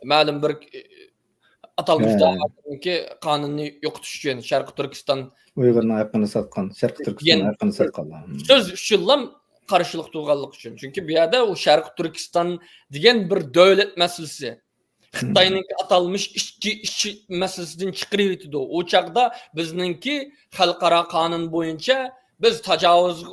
مەلۇم بىر، ئە، ئاتالمىش داۋادىكى قانۇننى يوقىتىش ئۈچۈن شەرقىي تۈركىستان ئۇيغۇرنىڭ ھەققىنى ساتقان، شەرقىي تۈركىستان دېگەن ھەققىنى ساتقانلار. سۆز ئۈچۈنلا قارشىلىق تۇرغانلىق ئۈچۈن. چۈنكى بۇ يەردە ئۇ شەرقىي تۈركىستان دېگەن بىر دۆلەت مەسىلىسى. خىتاينىڭكى ئاتالمىش ئىچكى ئىشچى مەسىلىسىدىن چىقىرىۋېتىدۇ. ئۇ چاغدا بىزنىڭكى خەلقئارا قانۇن بويىچە بىز تاجاۋۇز-،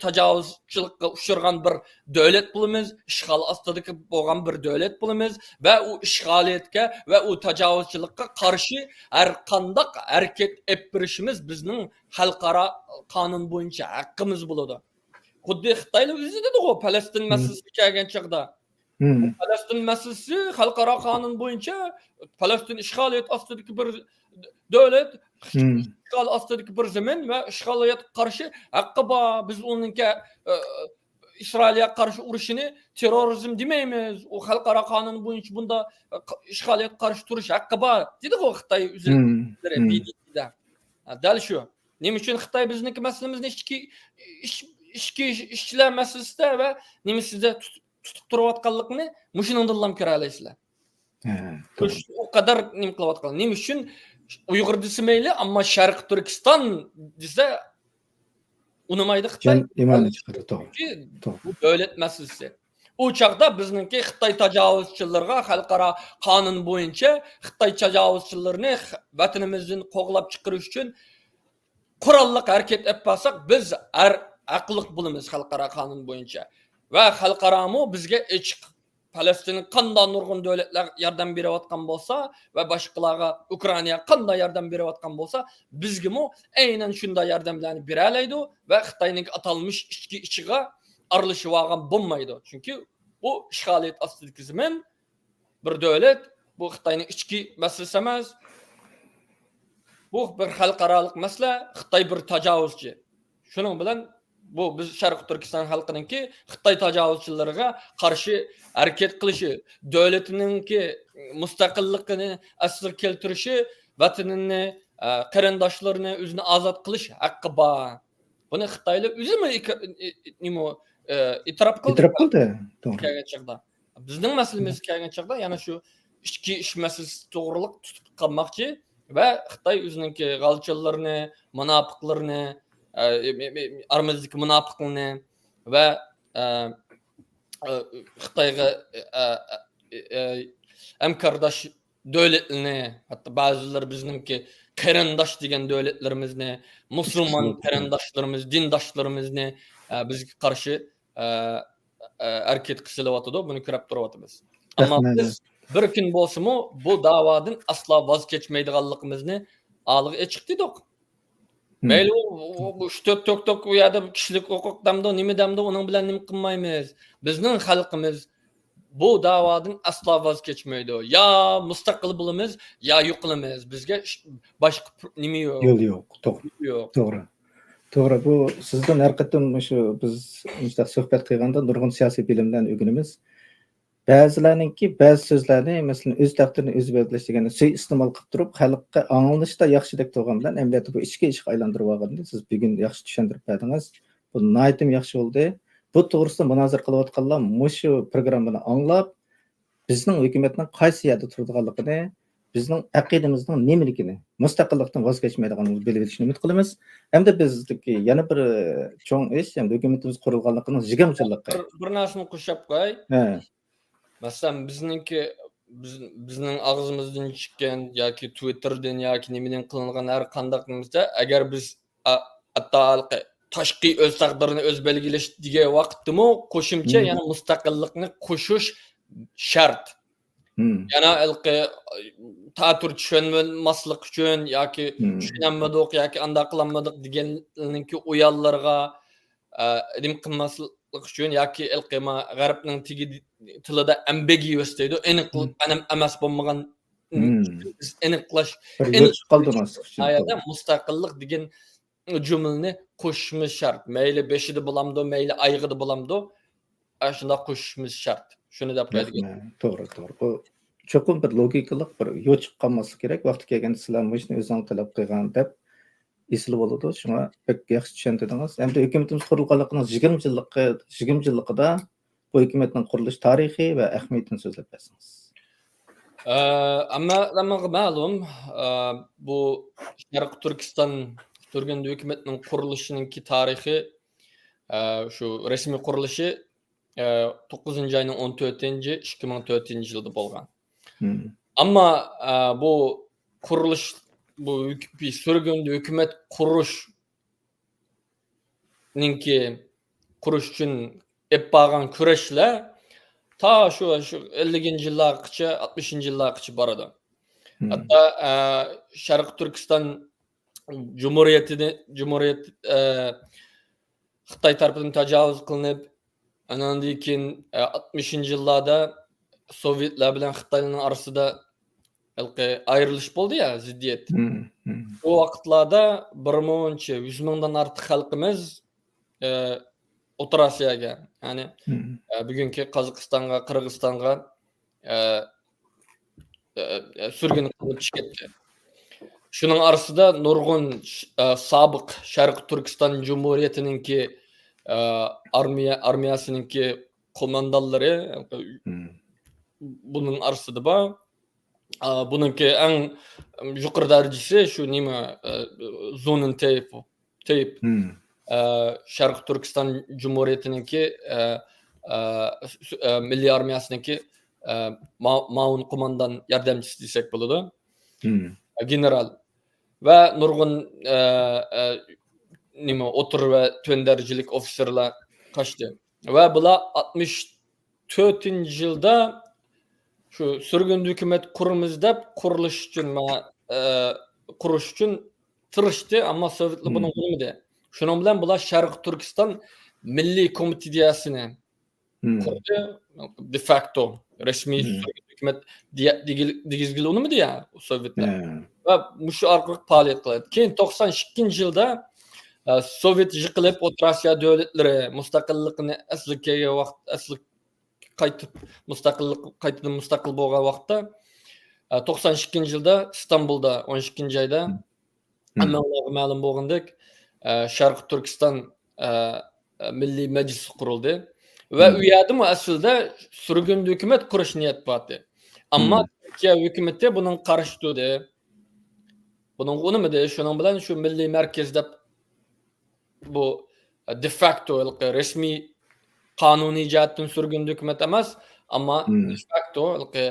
تاجاۋۇزچىلىققا ئۇچرىغان بىر دۆلەت بولىمىز، ئىشغال ئاستىدىكى بولغان بىر دۆلەت بولىمىز ۋە ئۇ ئىشغالىيەتكە ۋە ئۇ تاجاۋۇزچىلىققا قارشى ھەر قانداق ھەرىكەت ئېلىپ بېرىشىمىز بىزنىڭ خەلقئارا قانۇن بويىچە ھەققىمىز بولىدۇ. خۇددى خىتايلار ئۆزى دېدىغۇ، پەلەستىن مەسىلىسىگە كەلگەن چاغدا. پەلەستىن مەسىلىسى خەلقئارا قانۇن بويىچە پەلەستىن ئىشغالىيەت ئاستىدىكى بىر دۆلەت، ئىشغال ئاستىدىكى بىر زېمىن ۋە ئىشغالىيەتكە قارشى ھەققى بار. بىز ئۇنىڭكى، ئە، ئىسرائىلىيەگە قارشى ئۇرۇشىنى تېررورىزم دېمەيمىز. ئۇ خەلقئارا قانۇن بويىچە بۇنداق، ئە، ئىشغالىيەتكە قارشى تۇرۇش ھەققى بار، دېدىغۇ خىتاي ئۆزى، ب د ت دا. ھە، دەل شۇ. نېمە ئۈچۈن خىتاي بىزنىڭكى مەسىلىمىزنى ئىچكى، ئىچ-، ئىچكى ئىشچىلەر مەسىلىسىدە ۋە نېمىسىدە تۇتۇپ، تۇتۇپ تۇرۇۋاتقانلىقىنى مۇشۇنىڭدىنلا كۆرەلەيسىلەر. ھە، توغرا. ئۇ قەدەر نېمە قىلىۋاتقان. نېمە ئۈچۈن ئۇيغۇر دېسە مەيلى، ئەمما شەرقىي تۈركىستان دېسە ئۇنىمايدۇ خىتاي. جان ئىمانى چىقىدۇ، توغرا. چۈنكى توغرا. بۇ دۆلەت مەسىلىسى. ئۇ چاغدا بىزنىڭكى خىتاي تاجاۋۇزچىلىرىغا خەلقئارا قانۇن بويىچە خىتاي تاجاۋۇزچىلىرىنى خ-، ۋەتىنىمىزدىن قوغلاپ چىقىرىش ئۈچۈن قوراللىق ھەرىكەت ئېلىپ بارساق، بىز ھەر ھەقلىق بولىمىز خەلقئارا قانۇن بويىچە. ۋە خەلقئارامۇ بىزگە ئېچىق. پەلەستىنگە قانداق نۇرغۇن دۆلەتلەر ياردەم بېرىۋاتقان بولسا ۋە باشقىلارغا، ئۇكرائىناغا قانداق ياردەم بېرىۋاتقان بولسا، بىزگىمۇ ئەينەن شۇنداق ياردەملەرنى بېرەلەيدۇ ۋە خىتاينىڭ ئاتالمىش ئىچكى ئىشىغا ئارىلىشىۋالغان بولمايدۇ. چۈنكى بۇ ئىشغالىيەت ئاستىدىكى زېمىن، بىر دۆلەت، بۇ خىتاينىڭ ئىچكى مەسىلىسى ئەمەس. بۇ بىر خەلقئارالىق مەسىلە، خىتاي بىر تاجاۋۇزچى. شۇنىڭ بىلەن بۇ بىز شەرقىي تۈركىستان خەلقىنىڭكى خىتاي تاجاۋۇزچىلىرىغا قارشى ھەرىكەت قىلىشى، دۆلىتىنىڭكى مۇستەقىللىقىنى ئەسلىگە كەلتۈرۈشى، ۋەتىنىنى، ئە، قېرىنداشلىرىنى، ئۆزىنى ئازاد قىلىش ھەققى بار. بۇنى خىتايلار ئۆزىمۇ ئىكا-، ئى-، ئى-، نېمە، ئە، ئېتىراپ قىلدى. ئېتىراپ قىلدى. توغرا. كەلگەن چاغدا. بىزنىڭ مەسىلىمىزگە كەلگەن چاغدا يەنە شۇ ئىچكى ئىش مەسىلىسى توغرۇلۇق تۇتۇپ قالماقچى ۋە خىتاي ئۆزىنىڭكى غالچىلىرىنى، مۇناپىقلىرىنى، ئە، ئارىمىزدىكى مۇناپىقلىرىنى ۋە، ئە، ئە، خىتايغا، ئە، ئە، ئە، ھەمكارداش دۆلەتلىرىنى، ھەتتا بەزىلىرى بىزنىڭكى قېرىنداش دېگەن دۆلەتلىرىمىزنى، مۇسۇلمان قېرىنداشلىرىمىز، دىنداشلىرىمىزنى، ئە، بىزگە قارشى، ئە، ئە، ھەرىكەتكە سېلىۋاتىدۇ، بۇنى كۆرۈپ تۇرۇۋاتىمىز. ئەمما بىز بىر كۈن بولسىمۇ بۇ داۋادىن ئاسلا ۋاز كەچمەيدىغانلىقىمىزنى ئالغا ئېچىق دېدۇق. مەيلى ئۇ، ئۇ، ئۇ ئۈچ تۆت توك توك ئۇ يەردە كىشىلىك ھوقۇق دەمدۇ، نېمە دەمدۇ، ئۇنىڭ بىلەن نېمە قىلمايمىز. بىزنىڭ خەلقىمىز بۇ داۋادىن ئاسلا ۋاز كەچمەيدۇ. يا مۇستەقىل بولىمىز، يا يوقىلىمىز. بىزگە ئىش-، باشقا پر-، نېمە يوق. يول يوق. توغرا. يول يوق. توغرا. توغرا. بۇ سىزدىن ھەر قېتىم مۇشۇ بىز مۇشۇنداق سۆھبەت قىلغاندا نۇرغۇن سىياسىي بىلىملەرنى ئۆگىنىمىز. بەزىلەرنىڭكى بەزى سۆزلەرنى، مەسىلەن، ئۆز تەقدىرىنى ئۆزى بەلگىلەش دېگەننى سۇيىئىستېمال قىلىپ تۇرۇپ، خەلققە ئاڭلىنىشتا ياخشىدەك تۇرغان بىلەن، ئەمەلىيەتتە بۇ ئىچكى ئىشقا ئايلاندۇرۇۋالغىنىنى سىز بۈگۈن ياخشى چۈشەندۈرۈپ بەردىڭىز. بۇ ناھايىتىمۇ ياخشى بولدى. بۇ توغرىسىدا مۇنازىرە قىلىۋاتقانلار مۇشۇ پروگراممىنى ئاڭلاپ، بىزنىڭ ھۆكۈمەتنىڭ قايسى يەردە تۇرىدىغانلىقىنى، بىزنىڭ ئەقىدىمىزنىڭ نېمىلىكىنى، مۇستەقىللىقتىن ۋاز كەچمەيدىغانلىقىنى بىلىۋېلىشىنى ئۈمىد قىلىمىز. ھەمدە بىزدىكى يەنە بىر چوڭ ئىش، ھەمدە ھۆكۈمىتىمىز قۇرۇلغانلىقىنىڭ يىگىرمە يىللىقى. بىر، بىر نەرسىنى قوشۇپ قوياي. ھە. مەسىلەن، بىزنىڭكى، بىز، بىزنىڭ ئاغزىمىزدىن چىققان ياكى تىۋىتتېردىن ياكى نېمىدىن قىلىنغان ھەر قانداق نېمىسىدە، ئەگەر بىز، ئا، ھەتتا ھېلىقى تاشقى ئۆز تەقدىرىنى ئۆزى بەلگىلەش دېگەن ۋاقىتتىمۇ قوشۇمچە يەنە مۇستەقىللىقنى قوشۇش شەرت. يەنە ھېلىقى تەتۈر چۈشەنمەسلىك ئۈچۈن ياكى چۈشىنەلمىدۇق ياكى ئانداق قىلالمىدۇق دېگەننىڭكى ئۇيانلىرىغا، ئە، نېمە قىلماسلىق ئۈچۈن ياكى ھېلىقى ما غەربنىڭ تېگى تىلىدا ambiguous دەيدۇ، ئېنىق، ئەنەم-، ئەمەس بولمىغان، بىز ئېنىقلاش، بىر ئېنىق يوچۇق قالدۇرماسلىق ئۈچۈن، ئايەتتە توغرا. مۇستەقىللىق دېگەن جۈملىنى قوشۇشىمىز شەرت. مەيلى بېشىدا بولامدۇ، مەيلى ئايىغىدا بولامدۇ، ئاشۇنداق قوشۇشىمىز شەرت. شۇنى دەپ قويدى. توغرا، توغرا. بۇ چوقۇم بىر لوگىكىلىق، بىر يوچۇق قالماسلىق كېرەك. ۋاقتى كەلگەندە سىلەر مۇشۇنى ئۆزۈڭلار تەلەپ قىلغان دەپ ئېسىلى بولىدۇ. شۇڭا بەك ياخشى چۈشەندۈردىڭىز. ئەمدى ھۆكۈمىتىمىز قۇرۇلغانلىقىنىڭ يىگىرمە يىللىقى، يىگىرمە يىللىقىدا بۇ ھۆكۈمەتنىڭ قۇرۇلۇش تارىخى ۋە ئەھمىيىتىنى سۆزلەپ بەرسىڭىز. ئە، ھەممە، ھەممىڭلارغا مەلۇم، ئە، بۇ شەرقىي تۈركىستان سۈرگۈندە ھۆكۈمەتنىڭ قۇرۇلۇشىنىڭكى تارىخى، ئە، شۇ رەسمىي قۇرۇلۇشى، ئە، توققۇزىنچى ئاينىڭ ئون تۆتىنچى، ئىككى مىڭ تۆتىنچى يىلدا بولغان. ئەمما، ئە، بۇ قۇرۇلۇش، بۇ ھۆك-، بۇ سۈرگۈندە ھۆكۈمەت قۇرۇش نىڭكى قۇرۇش ئۈچۈن ئېلىپ بارغان كۈرەشلەر تا شۇ، شۇ ئەللىكىنچى يىللارغىچە، ئاتمىشىنچى يىللارغىچە بارىدۇ. ھەتتا، ئە، شەرقىي تۈركىستان جۇمھۇرىيىتىنى، جۇمھۇرىيەت، ئە، خىتاي تەرىپىدىن تاجاۋۇز قىلىنىپ، ئاناندىن كېيىن، ئە، ئاتمىشىنچى يىللاردا سوۋېتلار بىلەن خىتايلارنىڭ ئارىسىدا ھېلىقى ئايرىلىش بولدى يا، زىددىيەت. شۇ ۋاقىتلاردا بىر مۇنچە يۈز مىڭدىن ئارتۇق خەلقىمىز، ئە، ئوتتۇرا ئاسىياگە، يەنى، ئە، بۈگۈنكى قازاقىستانغا، قىرغىزىستانغا، ئە، ئە، ئە، سۈرگۈن قىلىنىپ چىقىپ كەتتى. شۇنىڭ ئارىسىدا نۇرغۇن، ئە، سابىق شەرقىي تۈركىستان جۇمھۇرىيىتىنىڭكى، ئە، ئارمىيە، ئارمىيەسىنىڭكى قوماندانلىرى، بۇنىڭ ئارىسىدا بار. ئا، بۇنىڭكى ئەڭ يۇقىرى دەرىجىسى شۇ نېمە، ئە، زۇنۇن تېيىپ، تېيىپ. ئە، شەرقىي تۈركىستان جۇمھۇرىيىتىنىڭكى، ئە، ئە، سۈ-، ئە، مىللىي ئارمىيەسىنىڭكى، ئە، ما-، مۇئاۋىن قوماندان ياردەمچىسى دېسەك بولىدۇ. گېنېرال ۋە نۇرغۇن، ئە، ئە، نېمە، ئوتتۇرا ۋە تۆۋەن دەرىجىلىك ئوفىتسېرلار قاچتى. ۋە بۇلار ئاتمىش تۆتىنچى يىلدا شۇ سۈرگۈندە ھۆكۈمەت قۇرىمىز دەپ قۇرۇلۇش ئۈچۈن، ما-، ئە، قۇرۇش ئۈچۈن تىرىشتى، ئەمما سوۋېتلار بۇنىڭغا ئۇنىمىدى. شۇنىڭ بىلەن بۇلار شەرقىي تۈركىستان مىللىي كومىتېتىيەسىنى قۇردى. دېفاكتو رەسمىي سۈرگۈندە ھۆكۈمەت دېگىلى ئۇنىمىدى يا سوۋېتلار. ۋە مۇشۇ ئارقىلىق پائالىيەت قىلدى. كېيىن توقسان ئىككىنچى يىلدا، ئە، سوۋېت يىقىلىپ، ئوتتۇرا ئاسىيا دۆلەتلىرى مۇستەقىللىقىنى ئەسلىگە كەلگەن ۋاقىت، ئەسلىگە قايتىپ مۇستەقىللىق، قايتىدىن مۇستەقىل بولغان ۋاقىتتا، ئە، توقسان ئىككىنچى يىلدا ئىستانبۇلدا، ئون ئىككىنچى ئايدا، ھەممىڭلارغا مەلۇم بولغاندەك، ئە، شەرقىي تۈركىستان، ئە، ئە، مىللىي مەجلىسى قۇرۇلدى. ۋە ئۇ يەردىمۇ ئەسلىدە سۈرگۈندە ھۆكۈمەت قۇرۇش نىيەت بار ئىدى. ئەمما تۈركىيە ھۆكۈمىتى بۇنىڭغا قارشى تۇردى. بۇنىڭغا ئۇنىمىدى. شۇنىڭ بىلەن شۇ مىللىي مەركەز دەپ بۇ، ئە، دېفاكتو ھېلىقى رەسمىي قانۇنىي جەھەتتىن سۈرگۈندە ھۆكۈمەت ئەمەس، ئەمما دېفاكتو ھېلىقى،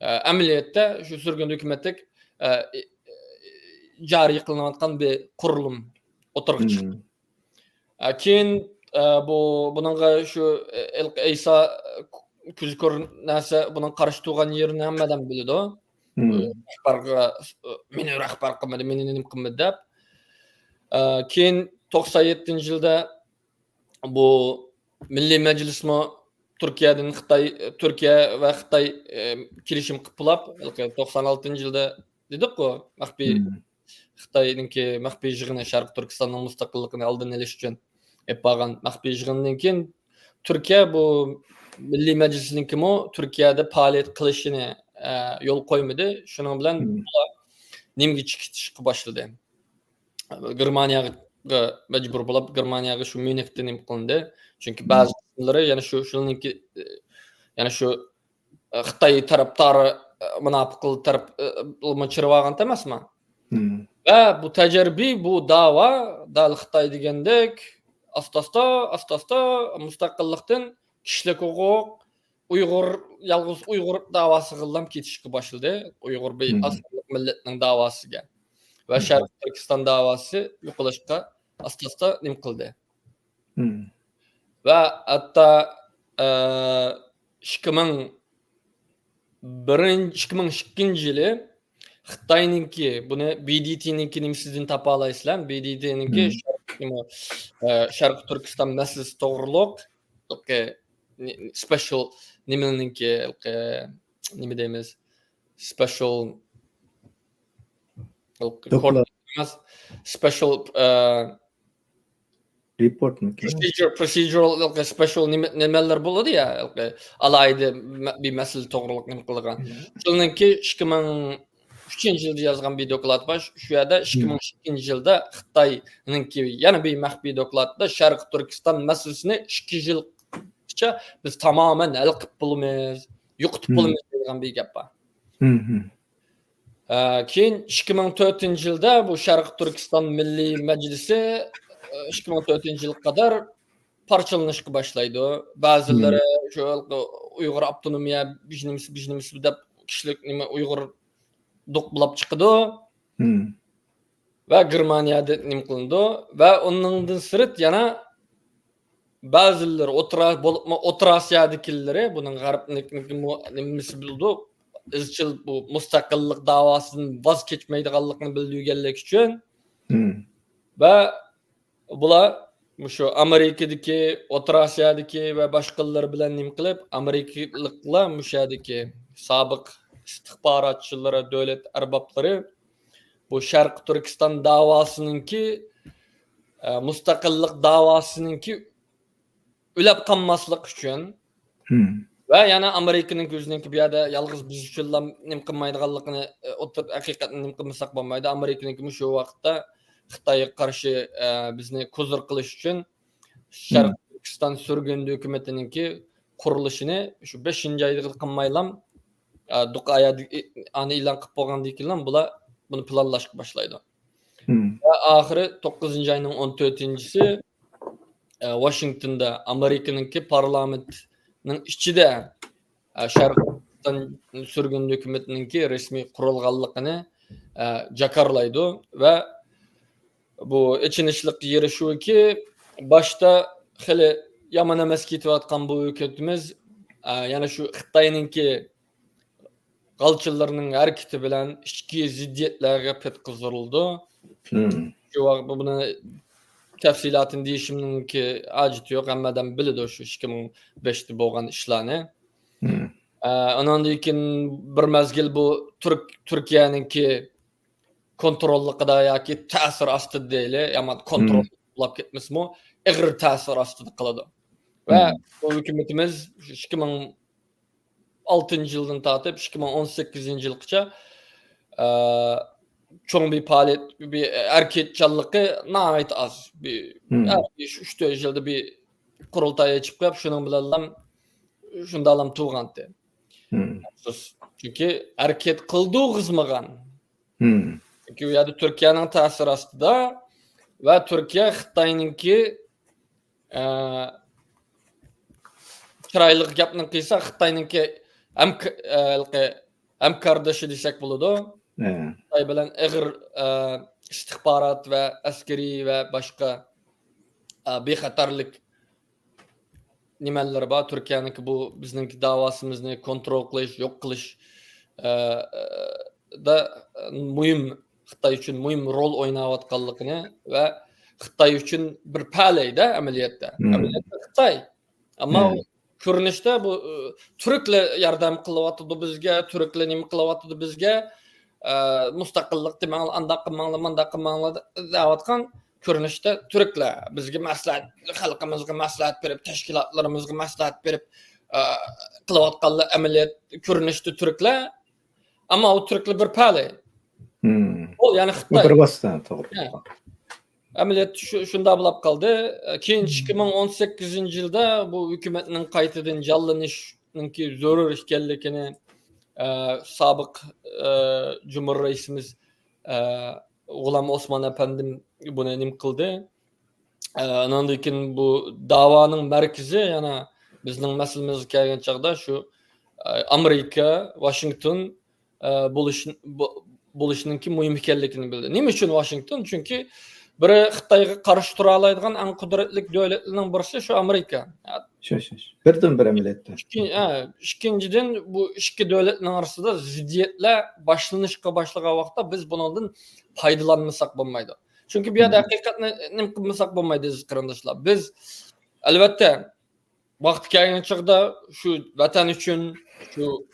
ئە، ئەمەلىيەتتە شۇ سۈرگۈندە ھۆكۈمەتتەك، ئە، ئى-، ئى-، جارى قىلىنىۋاتقان بىر قۇرۇلۇم ئوتتۇرىغا چىقتى. ئە، كېيىن، ئە، بۇ، بۇنىڭغا شۇ، ئە، ھېلىقى ئەيسا، ئە، كۆزى كۆر نەرسە بۇنىڭغا قارشى تۇرغان يېرىنى ھەممە ئادەم بىلىدۇ. رەھبەرگە، مېنى رەھبەر قىلمىدى، مېنى نېمە قىلمىدى دەپ. ئە، كېيىن توقسان يەتتىنچى يىلدا بۇ مىللىي مەجلىسمۇ تۈركىيەدىن خىتاي، تۈركىيە ۋە خىتاي، ئە، كېلىشىم قىلىپ بولاپ، ھېلىقى توقسان ئالتىنچى يىلدا دېدۇققۇ، مەخپىي خىتاينىڭكى مەخپىي يىغىنى، شەرقىي تۈركىستاننىڭ مۇستەقىللىقىنى ئالدىنى ئېلىش ئۈچۈن ئېلىپ بارغان مەخپىي يىغىنىدىن كېيىن، تۈركىيە بۇ مىللىي مەجلىسنىڭكىمۇ تۈركىيەدە پائالىيەت قىلىشىنى، ئە، يول قويمىدى. شۇنىڭ بىلەن ئۇلار نېمىگە چېكىتىشقا باشلىدى؟ گېرمانىيەگە مەجبۇر بولۇپ، گېرمانىيەگە شۇ ميۇنختا نېمە قىلىندى. چۈنكى بەزى قىسىملىرى يەنە شۇ، شۇنىڭكى، يەنە شۇ، ئە، خىتاي تەرەپدارى، ئە، مۇناپىق تەرەپ، ئە، چىرىۋالغان ئەمەسمۇ؟ ۋە بۇ تەجرىبە، بۇ داۋا دەل خىتاي دېگەندەك ئاستا-ئاستا، ئاستا-ئاستا مۇستەقىللىقتىن كىشىلىك ھوقۇق، ئۇيغۇر، يالغۇز ئۇيغۇر داۋاسىغىلا كېتىشكە باشلىدى. ئۇيغۇر بىر ئاز سانلىق مىللەتنىڭ داۋاسىغا ۋە شەرقىي تۈركىستان داۋاسى يوقىلىشقا ئاستا-ئاستا نېمە قىلدى. ۋە ھەتتا، ئە، ئىككى مىڭ بىرىنچى، ئىككى مىڭ ئىككىنچى يىلى خىتاينىڭكى، بۇنى بى دى تىنىڭكى نېمىسىدىن تاپالايسىلەر. بى دى تىنىڭكى شەرق-، ئە، شەرقىي تۈركىستان مەسىلىسى توغرۇلۇق، سپېشال نېمىنىڭكى، نېمە دەيمىز؟ سپېشال دوكلات ئەمەس، سپېشال، ئە، رېپورتمۇ؟ پروسېدۇر، پروسېدۇرال سپېشال نېمە، نېمىلەر بولىدۇ يا، ئالاھىدە مە-، بىر مەسىلە توغرۇلۇق نېمە قىلىدىغان. شۇنىڭكى ئىككى مىڭ ئۈچىنچى يىلدا يازغان بىر دوكلات بار. شۇ يەردە ئىككى مىڭ ئىككىنچى يىلدا خىتاينىڭكى يەنە بىر مەخپىي دوكلاتتا شەرقىي تۈركىستان مەسىلىسىنى ئىككى يىلغىچە بىز تامامەن ھەل قىلىپ بولىمىز، يوقىتىپ بولىمىز دەيدىغان بىر گەپ بار. ئە، كېيىن ئىككى مىڭ تۆتىنچى يىلدا بۇ شەرقىي تۈركىستان مىللىي مەجلىسى، ئە، ئىككى مىڭ تۆتىنچى يىلغا قەدەر پارچىلىنىشقا باشلايدۇ. بەزىلىرى شۇ ئۇيغۇر ئاپتونومىيە بىژنىمىسى، بىژنىمىسى دەپ كىشىلىك نېمە ئۇيغۇر دوق بولاپ چىقىدۇ. ۋە گېرمانىيەدە نېمە قىلىنىدۇ. ۋە ئۇنىڭدىن سىرت يەنە بەزىلىرى ئوتتۇرا، بولۇپمۇ ئوتتۇرا ئاسىيادىكىلىرى، بۇنىڭ غەربنىڭكىمۇ نېمىسى بىلىدۇ، ئىزچىل بۇ مۇستەقىللىق داۋاسىدىن ۋاز كەچمەيدىغانلىقىنى بىلدۈرگەنلىكى ئۈچۈن ۋە بۇلار مۇشۇ ئامېرىكىدىكى، ئوتتۇرا ئاسىيادىكى ۋە باشقىلىرى بىلەن نېمە قىلىپ، ئامېرىكىلىقلار مۇشۇ يەردىكى سابىق ئىستىخباراتچىلىرى، دۆلەت ئەربابلىرى بۇ شەرقىي تۈركىستان داۋاسىنىڭكى، ئە، مۇستەقىللىق داۋاسىنىڭكى ئۆلەپ قالماسلىق ئۈچۈن ۋە يەنە ئامېرىكىنىڭ ئۆزىنىڭكى بۇ يەردە يالغۇز بىز ئۈچۈنلا نېمە قىلمايدىغانلىقىنى، ئە، ئوتتۇرا ھەقىقەتنى نېمە قىلمىساق بولمايدۇ. ئامېرىكىنىڭكى مۇشۇ ۋاقىتتا خىتايغا قارشى، ئە، بىزنى كوزۇر قىلىش ئۈچۈن شەرقىي تۈركىستان سۈرگۈندە ھۆكۈمىتىنىڭكى قۇرۇلۇشىنى شۇ بەشىنچى ئايدا قىلمايلام، ئە، دوقايا ئانى ئېلان قىلىپ بولغاندىن كېيىنلا بۇلار بۇنى پىلانلاشقا باشلايدۇ. ۋە ئاخىرى توققۇزىنچى ئاينىڭ ئون تۆتىنچىسى، ئە، ۋاشىنگتوندا ئامېرىكىنىڭكى پارلامېنت ئىچىدە، ئە، شەرقىي تۈركىستان سۈرگۈن ھۆكۈمىتىنىڭكى رەسمىي قۇرۇلغانلىقىنى، ئە، جاكارلايدۇ ۋە بۇ ئېچىنىشلىق يېرى شۇكى، باشتا خېلى يامان ئەمەس كېتىۋاتقان بۇ ھۆكۈمىتىمىز، ئە، يەنە شۇ خىتاينىڭكى غالچىلىرىنىڭ ھەرىكىتى بىلەن ئىچكى زىددىيەتلەرگە پېتىقىزدۇرۇلىدۇ. مم. شۇ ۋاقىت بۇنى تەپسىلاتىنى دېيىشىمنىڭكى ھاجىتى يوق، ھەممە ئادەم بىلىدۇ شۇ ئىككى مىڭ بەشتە بولغان ئىشلارنى. مم. ئە، ئاناندىن كېيىن بىر مەزگىل بۇ تۈرك-، تۈركىيەنىڭكى كونتروللۇقىدا ياكى تەسىر ئاستىدا دەيلى، يامان كونترول مم. بولاپ كەتمىسىمۇ، ئېغىر تەسىر ئاستىدا قالىدۇ. ۋە مم. بۇ ھۆكۈمىتىمىز شۇ ئىككى مىڭ ئالتىنچى يىلدىن تارتىپ ئىككى مىڭ ئون سەككىزىنچى يىلغىچە، ئە، چوڭ بىر پائالىيەت، بىر ھەرىكەتچانلىقى ناھايىتى ئاز. بىر، مم. ھەر بىر ئۈچ، تۆت يىلدا بىر قۇرۇلتاي ئېچىپ قويۇپ، شۇنىڭ بىلەنلا شۇنداقلا تۇرغانتى. مم. ئەپسۇس. چۈنكى ھەرىكەت قىلدۇرغۇزمىغان. مم. چۈنكى ئۇ يەردە تۈركىيەنىڭ تەسىرى ئاستىدا ۋە تۈركىيە خىتاينىڭكى، ئە، چىرايلىق گەپنى قىلسا، خىتاينىڭكى ھەمك-، ئە، ھېلىقى ھەمكاردىشى دېسەك بولىدۇ. ئە. خىتاي بىلەن ئېغىر، ئە، ئىستىخبارات ۋە ئەسكىرىي ۋە باشقا، ئە، بىخەتەرلىك نېمەلىرى بار، تۈركىيەنىڭكى بۇ بىزنىڭكى داۋاسىمىزنى كونترول قىلىش، يوق قىلىش، ئە، ئە، دا، ئە، مۇھىم، خىتاي ئۈچۈن مۇھىم رول ئويناۋاتقانلىقىنى ۋە خىتاي ئۈچۈن بىر پەلەيدە ئەمەلىيەتتە. مم. ئەمەلىيەتتە خىتاي. ئەمما مم. كۆرۈنۈشتە بۇ، ئە، تۈركلەر ياردەم قىلىۋاتىدۇ بىزگە، تۈركلەر نېمە قىلىۋاتىدۇ بىزگە، ئە، مۇستەقىللىق دېمەڭلار، ئانداق قىلماڭلار، مانداق قىلماڭلار دەۋاتقان كۆرۈنۈشتە تۈركلەر بىزگە مەسلىھەت، خەلقىمىزگە مەسلىھەت بېرىپ، تەشكىلاتلىرىمىزغا مەسلىھەت بېرىپ، ئە، قىلىۋاتقانلار ئەمەلىيەت كۆرۈنۈشتە تۈركلەر. ئەمما ئۇ تۈركلەر بىر پەلەي. مم. ئۇ يەنى خىتاي. بىر ۋاسىتە، توغرا. ھە. ئەمەلىيەتتە شۇ، شۇنداق بولاپ قالدى. كېيىن مم. ئىككى مىڭ ئون سەككىزىنچى يىلدا بۇ ھۆكۈمەتنىڭ قايتىدىن جانلىنىشنىڭكى زۆرۈر ئىكەنلىكىنى، ئە، سابىق، ئە، جۇمھۇر رەئىسىمىز، ئە، غۇلام ئوسمان ئەپەندىم بۇنى نېمە قىلدى. ئە، ئاناندىن كېيىن بۇ داۋانىڭ مەركىزى يەنە بىزنىڭ مەسىلىمىزگە كەلگەن چاغدا شۇ، ئە، ئامېرىكا، ۋاشىنگتون، ئە، بولۇش-، بو-، بولۇشنىڭكى مۇھىم ئىكەنلىكىنى بىلدى. نېمە ئۈچۈن ۋاشىنگتون؟ چۈنكى بىرى خىتايغا قارشى تۇرالايدىغان ئەڭ قۇدرەتلىك دۆلەتلەرنىڭ بىرسى شۇ ئامېرىكا. شۇ، شۇ، شۇ. بىردىن بىر ئەمەلىيەتتە. ئىككىن-، ھە، ئىككىنچىدىن، بۇ ئىككى دۆلەتنىڭ ئارىسىدا زىددىيەتلەر باشلىنىشقا باشلىغان ۋاقىتتا بىز بۇنىڭدىن پايدىلانمىساق بولمايدۇ. چۈنكى بۇ يەردە مم. ھەقىقەتنى نېمە قىلمىساق بولمايدۇ، ئەزىز قېرىنداشلار. بىز، ئەلۋەتتە، ۋاقتى كەلگەن چاغدا شۇ ۋەتەن ئۈچۈن، شۇ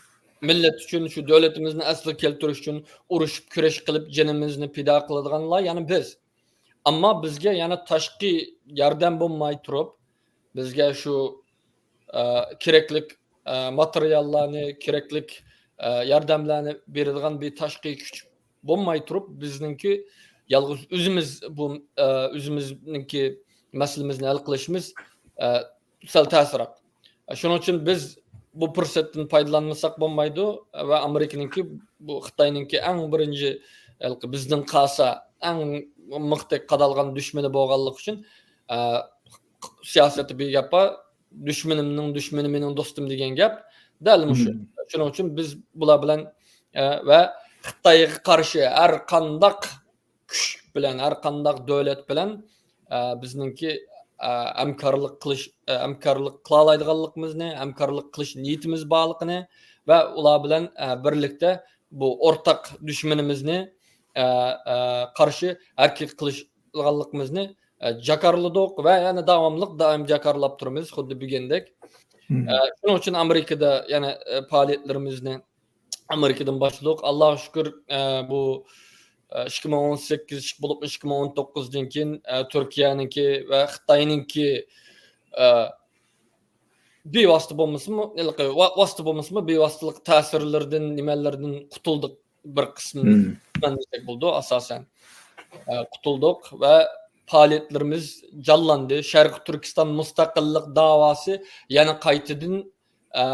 مىللەت ئۈچۈن، شۇ دۆلىتىمىزنى ئەسلىگە كەلتۈرۈش ئۈچۈن ئۇرۇشۇپ، كۈرەش قىلىپ، جېنىمىزنى پىدا قىلىدىغانلار يەنە بىز. ئەمما بىزگە يەنە تاشقى ياردەم بولماي تۇرۇپ، بىزگە شۇ، ئە، كېرەكلىك، ئە، ماتېرىياللارنى، كېرەكلىك، ئە، ياردەملەرنى بېرىدىغان بىر تاشقى كۈچ بولماي تۇرۇپ، بىزنىڭكى يالغۇز ئۆزىمىز بۇ، ئە، ئۆزىمىزنىڭكى مەسىلىمىزنى ھەل قىلىشىمىز، ئە، سەل تەسراق. شۇنىڭ ئۈچۈن بىز بۇ پۇرسەتتىن پايدىلانمىساق بولمايدۇ ۋە ئامېرىكىنىڭكى، بۇ خىتاينىڭكى ئەڭ بىرىنچى، ھېلىقى بىزدىن قالسا ئەڭ مىقتەك قادالغان دۈشمىنى بولغانلىقى ئۈچۈن، ئە، سىياسەتتە بىر گەپ بار، «دۈشمىنىمنىڭ دۈشمىنى مېنىڭ دوستۇم» دېگەن گەپ دەل مۇشۇ. مم. شۇنىڭ ئۈچۈن بىز بۇلار بىلەن، ئە، ۋە خىتايغا قارشى ھەر قانداق كۈچ بىلەن، ھەر قانداق دۆلەت بىلەن، ئە، بىزنىڭكى، ئە، ھەمكارلىق قىلىش، ئە، ھەمكارلىق قىلالايدىغانلىقىمىزنى، ھەمكارلىق قىلىش نىيىتىمىز بارلىقىنى ۋە ئۇلار بىلەن، ئە، بىرلىكتە بۇ ئورتاق دۈشمىنىمىزنى، ئە، ئە، قارشى ھەرىكەت قىلىشلىغانلىقىمىزنى، ئە، جاكارلىدۇق ۋە يەنە داۋاملىق دائىم جاكارلاپ تۇرىمىز، خۇددى بۈگۈندەك. مم. ئە، شۇنىڭ ئۈچۈن ئامېرىكىدا يەنە، ئە، پائالىيەتلىرىمىزنى ئامېرىكىدىن باشلىدۇق. ئاللاھۇ شۈكۈر، ئە، بۇ، ئە، ئىككى مىڭ ئون سەككىز بولۇپمۇ ئىككى مىڭ ئون توققۇزدىن كېيىن، ئە، تۈركىيەنىڭكى ۋە خىتاينىڭكى، ئە، بىۋاسىتە بولمىسىمۇ، ھېلىقى ۋا-، ۋاسىتە بولمىسىمۇ، بىۋاسىتىلىق تەسىرلىرىدىن، نېمەلەردىن قۇتۇلدۇق بىر قىسمى. مم. دېسەك بولىدۇ، ئاساسەن. ئە، قۇتۇلدۇق ۋە پائالىيەتلىرىمىز جانلاندى. شەرقىي تۈركىستان مۇستەقىللىق داۋاسى يەنە قايتىدىن، ئە،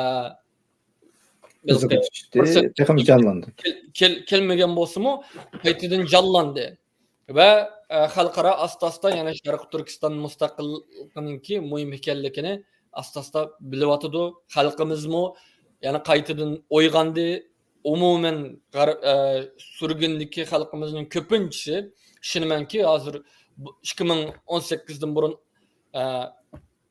ئىزىغا چۈشتى، تېخىمۇ جانلاندى. كېل-، كېل-، كەلمىگەن بولسىمۇ، قايتىدىن جانلاندى. ۋە، ئە، خەلقئارا ئاستا-ئاستا يەنە شەرقىي تۈركىستان مۇستەقىللىقىنىڭكى مۇھىم ئىكەنلىكىنى، ئاستا-ئاستا بىلىۋاتىدۇ. خەلقىمىزمۇ يەنە قايتىدىن ئويغاندى. ئومۇمەن، غەرب، ئە، سۈرگۈندىكى خەلقىمىزنىڭ كۆپىنچىسى، ئىشىنىمەنكى، ھازىر بۇ ئىككى مىڭ ئون سەككىزدىن بۇرۇن، ئە،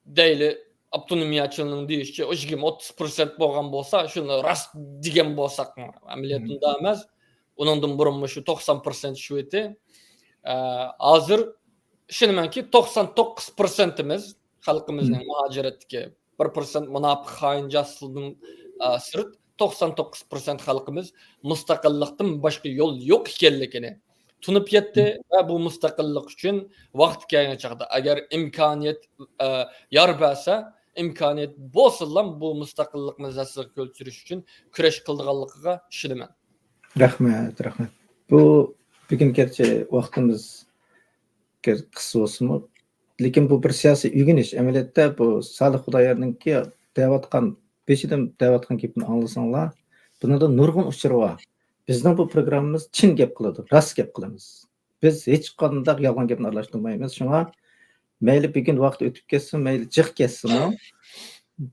دەيلى، ئاپتونومىيەچىلىرىنىڭ دېيىشىچە، ئۇ يىگىرمە، ئوتتۇز پىرسەنت بولغان بولسا، شۇنى راست دېگەن بولساق، ئەمەلىيەتتە ئۇنداق ئەمەس. ئۇنىڭدىن بۇرۇنمۇ شۇ توقسان پىرسەنت شۇ ئىدى. ئە، ھازىر ئىشىنىمەنكى، توقسان توققۇز پىرسەنتىمىز خەلقىمىزنىڭ مۇھاجىرەتتىكى بىر پىرسەنت مۇناپىق، خائىن، جاسۇسلاردىن، ئە، سىرت، توقسان توققۇز پىرسەنت خەلقىمىز مۇستەقىللىقتىن باشقا يول يوق ئىكەنلىكىنى تونۇپ يەتتى ۋە بۇ مۇستەقىللىق ئۈچۈن ۋاقتى كەلگەن چاغدا، ئەگەر ئىمكانىيەت، ئە، يار بەرسە، ئىمكانىيەت بولسىلا، بۇ مۇستەقىللىقنى دەستىگە كۆتۈرۈش ئۈچۈن كۈرەش قىلىدىغانلىقىغا ئىشىنىمەن. رەھمەت، رەھمەت. بۇ بۈگۈن گەرچە ۋاقتىمىز قىس-، قىس بولسىمۇ، لېكىن بۇ بىر سىياسىي ئۆگىنىش. ئەمەلىيەتتە بۇ سالىھ خۇدايارنىڭكى دەۋاتقان، بېشىدىن دەۋاتقان گېپىنى ئاڭلىساڭلار، بۇنىڭدا نۇرغۇن ئۇچۇر بار. بىزنىڭ بۇ پروگراممىمىز چىن گەپ قىلىدۇ، راست گەپ قىلىمىز. بىز ھېچقانداق يالغان گەپنى ئارىلاشتۇرمايمىز. شۇڭا مەيلى بۈگۈن ۋاقىت ئۆتۈپ كەتسۇن، مەيلى جىق كەتسۇنمۇ،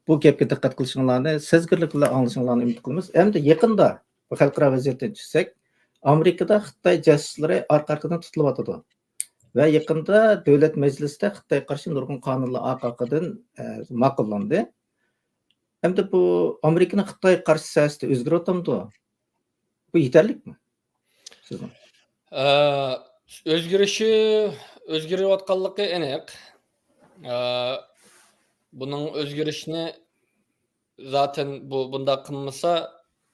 بۇ گەپكە دىققەت قىلىشىڭلارنى، سەزگۈرلۈك بىلەن ئاڭلىشىڭلارنى ئۈمىد قىلىمىز. ئەمدى يېقىندا بۇ خەلقئارا ۋەزىيەتتىن چۈشسەك، ئامېرىكىدا خىتاي جاسۇسلىرى ئارقا-ئارقىدىن تۇتۇلۇۋاتىدۇ. ۋە يېقىندا دۆلەت مەجلىسىدە خىتايغا قارشى نۇرغۇن قانۇنلار ئارقا-ئارقىدىن، ئە، ماقۇللاندى. ئەمدى بۇ ئامېرىكىنىڭ خىتايغا قارشى سىياسىتى ئۆزگىرىۋاتامدۇ؟ بۇ يېتەرلىكمۇ سىزنىڭ؟ ئە، ئۆزگىرىشى، ئۆزگىرىۋاتقانلىقى ئېنىق. ئە، بۇنىڭ ئۆزگىرىشىنى زاتەن بۇ، بۇنداق قىلمىسا،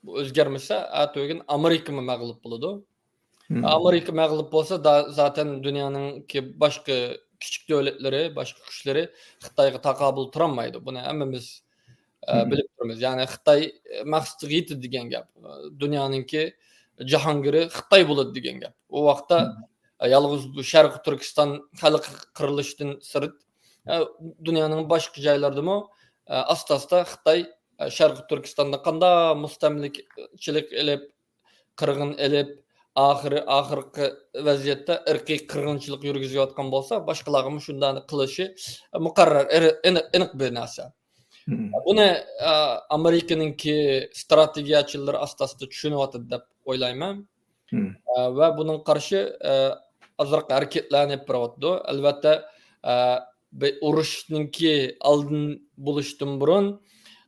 بۇ ئۆزگەرمىسە، ئەتىگۈن ئامېرىكىمۇ مەغلۇپ بولىدۇ. ئامېرىكا مەغلۇپ بولسا، دا-، زاتەن دۇنيانىڭكى باشقا كىچىك دۆلەتلىرى، باشقا كۈچلىرى خىتايغا تاقابىل تۇرالمايدۇ. بۇنى ھەممىمىز، ئە، بىلىپ تۇرىمىز. يەنى خىتاي، ئە، مەقسىتىگە يېتىدۇ دېگەن گەپ. دۇنيانىڭكى جاھانگىرى خىتاي بولىدۇ دېگەن گەپ. ئۇ ۋاقىتتا، ئە، يالغۇز بۇ شەرقىي تۈركىستان خەلقى قىرىلىشتىن سىرت، ئە، دۇنيانىڭ باشقا جايلىرىدىمۇ، ئە، ئاستا-ئاستا خىتاي، ئە، شەرقىي تۈركىستاندا قانداق مۇستەملىكىچىلىك ئېلىپ، قىرغىن ئېلىپ، ئاخىرى، ئاخىرقى ۋەزىيەتتە ئىرقىي قىرغىنچىلىق يۈرگۈزۈۋاتقان بولسا، باشقىلارغىمۇ شۇنداقنى قىلىشى مۇقەررەر، ئېنىق، ئېنىق بىر نەرسە. بۇنى، ئە، ئامېرىكىنىڭكى ستراتېگىيەچىلىرى ئاستا-ئاستا چۈشىنىۋاتىدۇ دەپ ئويلايمەن. ئە، ۋە بۇنىڭغا قارشى، ئە، ئازراق ھەرىكەتلەرنى ئېلىپ بېرىۋاتىدۇ. ئەلۋەتتە، ئە، بىر ئۇرۇشنىڭكى ئالدىن بولۇشتىن بۇرۇن،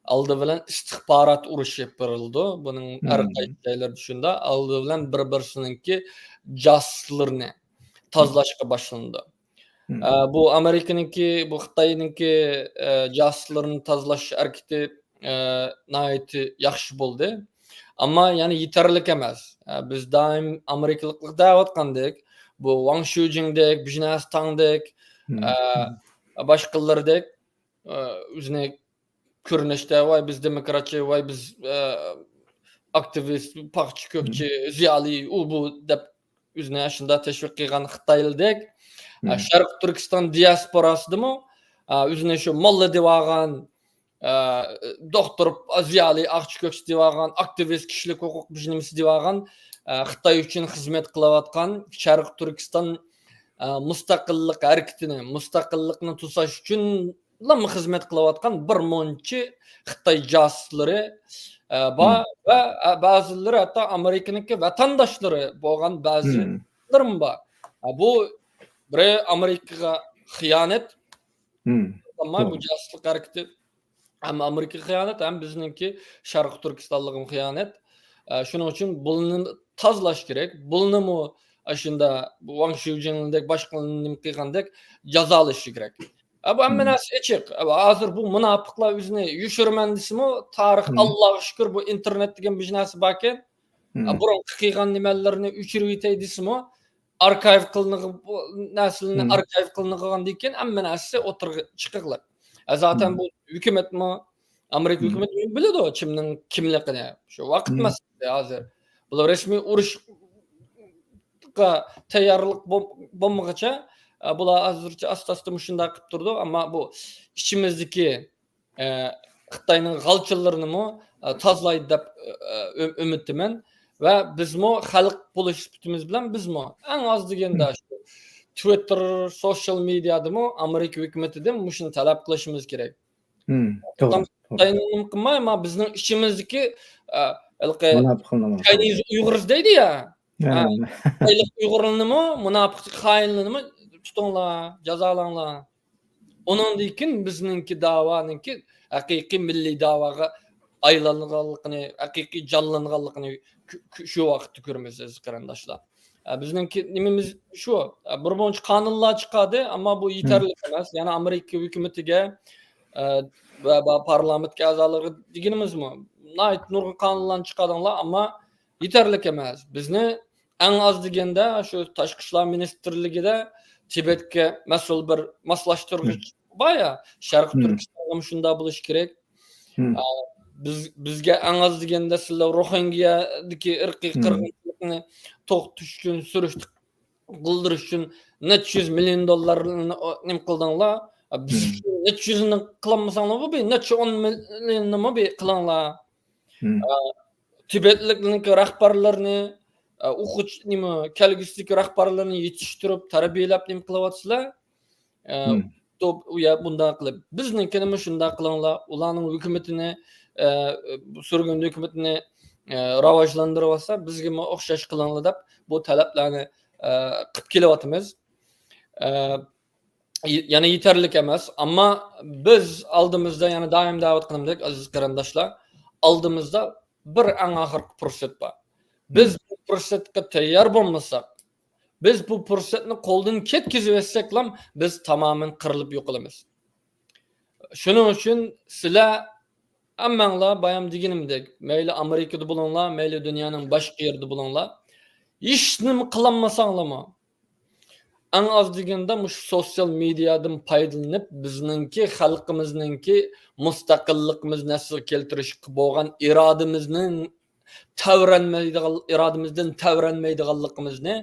ئالدى بىلەن ئىستىخبارات ئۇرۇشى ئېلىپ بېرىلىدۇ. بۇنىڭ ھەر قايسى جايلىرىدا شۇنداق. ئالدى بىلەن بىر-بىرسىنىڭكى جاسۇسلىرىنى تازىلاشقا باشلىنىدۇ. ئە، بۇ ئامېرىكىنىڭكى، بۇ خىتاينىڭكى، ئە، جاسۇسلىرىنى تازىلاش ھەرىكىتى، ئە، ناھايىتى ياخشى بولدى. ئەمما يەنە يېتەرلىك ئەمەس. ئە، بىز دائىم ئامېرىكىلىقلار دەۋاتقاندەك، بۇ ۋاڭ شۈجىڭدەك، بىژنەس تاڭدەك، ئە، باشقىلىرىدەك، ئە، ئۆزىنى كۆرۈنۈشتە، ۋاي، بىز دېموكراتچى، ۋاي، بىز، ئە، ئاكتىۋىست، پاخچى، كۆكچى، زىيالىي، ئۇ، بۇ دەپ ئۆزىنى ئاشۇنداق تەشۋىق قىلغان خىتايلىدەك، ئە، شەرقىي تۈركىستان دىياسپوراسىدىمۇ، ئە، ئۆزىنى شۇ موللا دېۋالغان، ئە، دوختۇر، زىيالىي، ئاقچى، كۆكچى دېۋالغان، ئاكتىۋىست، كىشىلىك ھوقۇق بىر نېمىسى دېۋالغان، ئە، خىتاي ئۈچۈن خىزمەت قىلىۋاتقان شەرقىي تۈركىستان، ئە، مۇستەقىللىق ھەرىكىتىنى، مۇستەقىللىقنى توساش ئۈچۈن لامما خىزمەت قىلىۋاتقان بىر مۇنچە خىتاي جاسۇسلىرى، ئە، بار ۋە، ئە، بەزىلىرى ھەتتا ئامېرىكىنىڭكى ۋەتەنداشلىرى بولغان بەزىلىرىمۇ بار. ئە، بۇ بىرى ئامېرىكىغا خىيانەت، ئەمما بۇ جاسۇسلۇق ھەرىكىتى ھەم ئامېرىكىغا خىيانەت، ھەم بىزنىڭكى شەرقىي تۈركىستانلىقىمۇ خىيانەت. ئە، شۇنىڭ ئۈچۈن بۇلىنى تازىلاش كېرەك. بۇلىنىمۇ ئاشۇنداق ۋاڭ شيۇجىنىڭدەك، باشقىلارنىڭ نېمە قىلغاندەك جازالىشى كېرەك. ئە، بۇ ھەممە نەرسە ئېچىق. ئە، ھازىر بۇ مۇناپىقلار ئۆزىنى يوشۇرىمەن دېسىمۇ، تارىخ، ئاللاغا شۈكۈر، بۇ ئىنتېرنېت دېگەن بىر نەرسە باركەن. ئە، بۇرۇنقى قىلغان نېمىلىرىنى ئۆچۈرۈۋېتەي دېسىمۇ، ئاركايىۋ قىلىنغ-، بۇ نەرسىلەرنى ئاركايىۋ قىلىنغاندىن كېيىن ھەممە نەرسىسى ئوتتۇرىغا چىقىقلىق. ئە، زاتەن بۇ ھۆكۈمەتمۇ، ئامېرىكا ھۆكۈمىتى بىلىدۇ كىمنىڭ كىملىكىنى. شۇ ۋاقىت مەسىلىسى ھازىر. بۇلار رەسمىي ئۇرۇشقا تەييارلىق بول-، بولمىغىچە، ئە، بۇلار ھازىرچە ئاستا-ئاستا مۇشۇنداق قىلىپ تۇرىدۇ. ئەمما بۇ ئىچىمىزدىكى ئە، خىتاينىڭ غالچىلىرىنىمۇ، ئە، تازىلايدۇ دەپ، ئە، ئۈ-، ئۈمىدتىمەن. ۋە بىزمۇ خەلق بولۇش سۈپىتىمىز بىلەن بىزمۇ ئەڭ ئاز دېگەندە شۇ تىۋىتتېر، سوشيال مېدىيادىمۇ ئامېرىكا ھۆكۈمىتىدىن مۇشۇنى تەلەپ قىلىشىمىز كېرەك. توغرا، توغرا. خىتاينى نېمە قىلماي، ما بىزنىڭ ئىچىمىزدىكى، ئە، ھېلىقى مۇناپىقلىنىمۇ. Chinese Uyghurs دەيدۇ يا. ھە. ھە. خىتايلىق ئۇيغۇرلىنىمۇ، مۇناپىقلىق خائىنلىنىمۇ تۇتۇڭلار، جازالاڭلار. ئۇنىڭدىن كېيىن بىزنىڭكى داۋانىڭكى ھەقىقىي مىللىي داۋاغا ئايلانغانلىقىنى، ھەقىقىي جانلانغانلىقىنى كۆ-، كۆ-، شۇ ۋاقىتتا كۆرىمىز، ئەزىز قېرىنداشلار. ئە، بىزنىڭكى نېمىمىز شۇ. ئە، بىر مۇنچە قانۇنلار چىقاردى، ئەمما بۇ يېتەرلىك ئەمەس. يەنە ئامېرىكا ھۆكۈمىتىگە، ئە، ۋە، ۋە پارلامېنتكە ئەزالىرىغا دېگىنىمىزمۇ، ناھايىتى نۇرغۇن قانۇنلارنى چىقاردىڭلار، ئەمما يېتەرلىك ئەمەس. بىزنى ئەڭ ئاز دېگەندە شۇ تاشقى ئىشلار مىنىستىرلىكىدە تىبەتكە مەسئۇل بىر ماسلاشتۇرغۇچ بار يا، شەرقىي تۈركىستانغىمۇ شۇنداق بولۇشى كېرەك. ئا، بىز، بىزگە ئەڭ ئاز دېگەندە سىلەر روھىنگيادىكى ئىرقىي قىرغىنچىلىقنى توختىتىش ئۈچۈن، سۈرۈشتە قىلدۇرۇش ئۈچۈن نەچچە يۈز مىليون دوللارنى، ئو، نېمە قىلدىڭلار؟ ئا، بىز ئۈچۈن نەچچە يۈزنى قىلالمىساڭلارمۇ، بىر نەچچە ئون مىليوننىمۇ بىر قىلىڭلار. ئا، تىبەتلىكنىڭكى رەھبەرلىرىنى، ئا، ئوقۇش-، نېمە، كەلگۈسىدىكى رەھبەرلىرىنى يېتىشتۈرۈپ، تەربىيەلەپ نېمە قىلىۋاتىسىلەر؟ ئە، توپ، ئۇ يا بۇنداق قىلىپ، بىزنىڭكىنىمۇ شۇنداق قىلىڭلار، ئۇلارنىڭ ھۆكۈمىتىنى، ئە، سۈرگۈن ھۆكۈمىتىنى، ئە، راۋاجلاندۇرۇۋاتسا، بىزگىمۇ ئوخشاش قىلىڭلار دەپ، بۇ تەلەپلەرنى، ئە، قىلىپ كېلىۋاتىمىز. ئە، ي-، يەنە يېتەرلىك ئەمەس، ئەمما بىز ئالدىمىزدا، يەنە دائىم دەۋاتقىنىمدەك، ئەزىز قېرىنداشلار، ئالدىمىزدا بىر ئەڭ ئاخىرقى پۇرسەت بار. بىز بۇ پۇرسەتكە تەييار بولمىساق، بىز بۇ پۇرسەتنى قولدىن كەتكۈزۈۋەتسەكلا، بىز تامامەن قىرىلىپ يوقىلىمىز. شۇنىڭ ئۈچۈن سىلەر ھەممەڭلار بايام دېگىنىمدەك، مەيلى ئامېرىكىدا بولۇڭلار، مەيلى دۇنيانىڭ باشقا يېرىدە بولۇڭلار، ھېچنېمە قىلالمىساڭلارمۇ، ئەڭ ئاز دېگەندە مۇشۇ سوتسىيال مېدىيادىن پايدىلىنىپ، بىزنىڭكى خەلقىمىزنىڭكى مۇستەقىللىقىمىزنى ئەسلىگە كەلتۈرۈشكە بولغان ئىرادىمىزنىڭ تەۋرەنمەيدىغان، ئىرادىمىزدىن تەۋرەنمەيدىغانلىقىمىزنى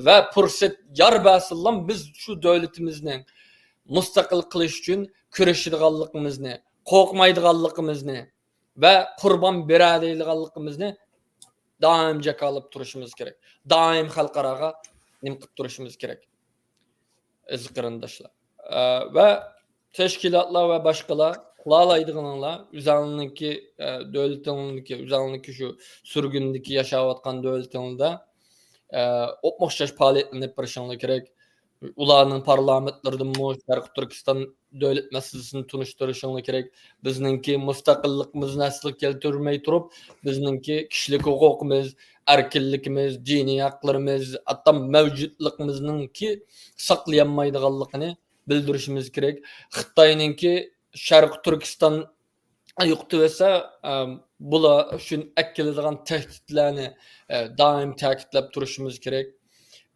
ۋە پۇرسەت يار بەرسىلام، بىز شۇ دۆلىتىمىزنى مۇستەقىل قىلىش ئۈچۈن كۈرىشىدىغانلىقىمىزنى، قورقمايدىغانلىقىمىزنى ۋە قۇربان بېرەلەيدىغانلىقىمىزنى دائىم جاكارلاپ تۇرۇشىمىز كېرەك. دائىم خەلقئاراغا نېمە قىلىپ تۇرۇشىمىز كېرەك. ئەزىز قېرىنداشلار. ئە، ۋە تەشكىلاتلار ۋە باشقىلار قىلالايدىغىنىڭلار، ئۆزەڭنىڭكى، ئە، دۆلىتىڭدىكى، ئۆزەڭنىڭكى شۇ سۈرگۈندىكى ياشاۋاتقان دۆلىتىڭدە، ئە، ئوپمۇئوخشاش پائالىيەتلەرنى ئېلىپ بېرىشىڭلار كېرەك. ئۇلارنىڭ پارلامېنتلىرىدىمۇ شەرقىي تۈركىستان دۆلەت مەسىلىسىنى تونۇشتۇرۇشۇڭلار كېرەك. بىزنىڭكى مۇستەقىللىقىمىزنى ئەسلىگە كەلتۈرمەي تۇرۇپ، بىزنىڭكى كىشىلىك ھوقۇقىمىز، ئەركىنلىكىمىز، دىنىي ھەقلىرىمىز، ھەتتا مەۋجۇتلۇقىمىزنىڭكى ساقلىيالمايدىغانلىقىنى بىلدۈرۈشىمىز كېرەك. خىتاينىڭكى شەرقىي تۈركىستان يوقىتىۋەتسە، ئە، بۇلار ئۈچۈن ئەكېلىدىغان تەھدىتلەرنى، ئە، دائىم تەكىتلەپ تۇرۇشىمىز كېرەك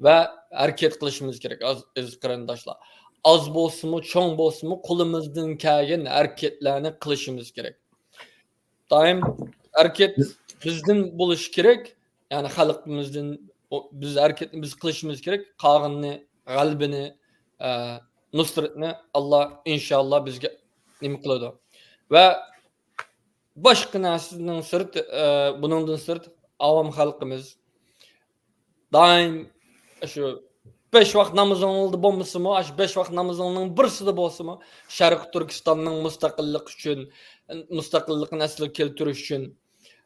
ۋە ھەرىكەت قىلىشىمىز كېرەك، ئاز-، ئەزىز قېرىنداشلار. ئاز بولسىمۇ، چوڭ بولسىمۇ، قولىمىزدىن كەلگەن ھەرىكەتلەرنى قىلىشىمىز كېرەك. دائىم ھەرىكەت بىزدىن بولۇشى كېرەك، يەنى خەلقىمىزدىن، ئو-، بىز ھەرىكەتنى بىز قىلىشىمىز كېرەك. قالغىنىنى، غەلىبىنى، ئە، نۇسرەتنى ئاللا ئىنشاللا بىزگە نېمە قىلىدۇ. ۋە باشقا نەرسىنىڭ سىرت، ئە، بۇنىڭدىن سىرت، ئاۋام خەلقىمىز دائىم شۇ بەش ۋاق نامىزىڭلاردا بولمىسىمۇ، ئاشۇ بەش ۋاق نامىزىڭنىڭ بىرسىدە بولسىمۇ، شەرقىي تۈركىستاننىڭ مۇستەقىللىقى ئۈچۈن، مۇستەقىللىقىنى ئەسلىگە كەلتۈرۈش ئۈچۈن،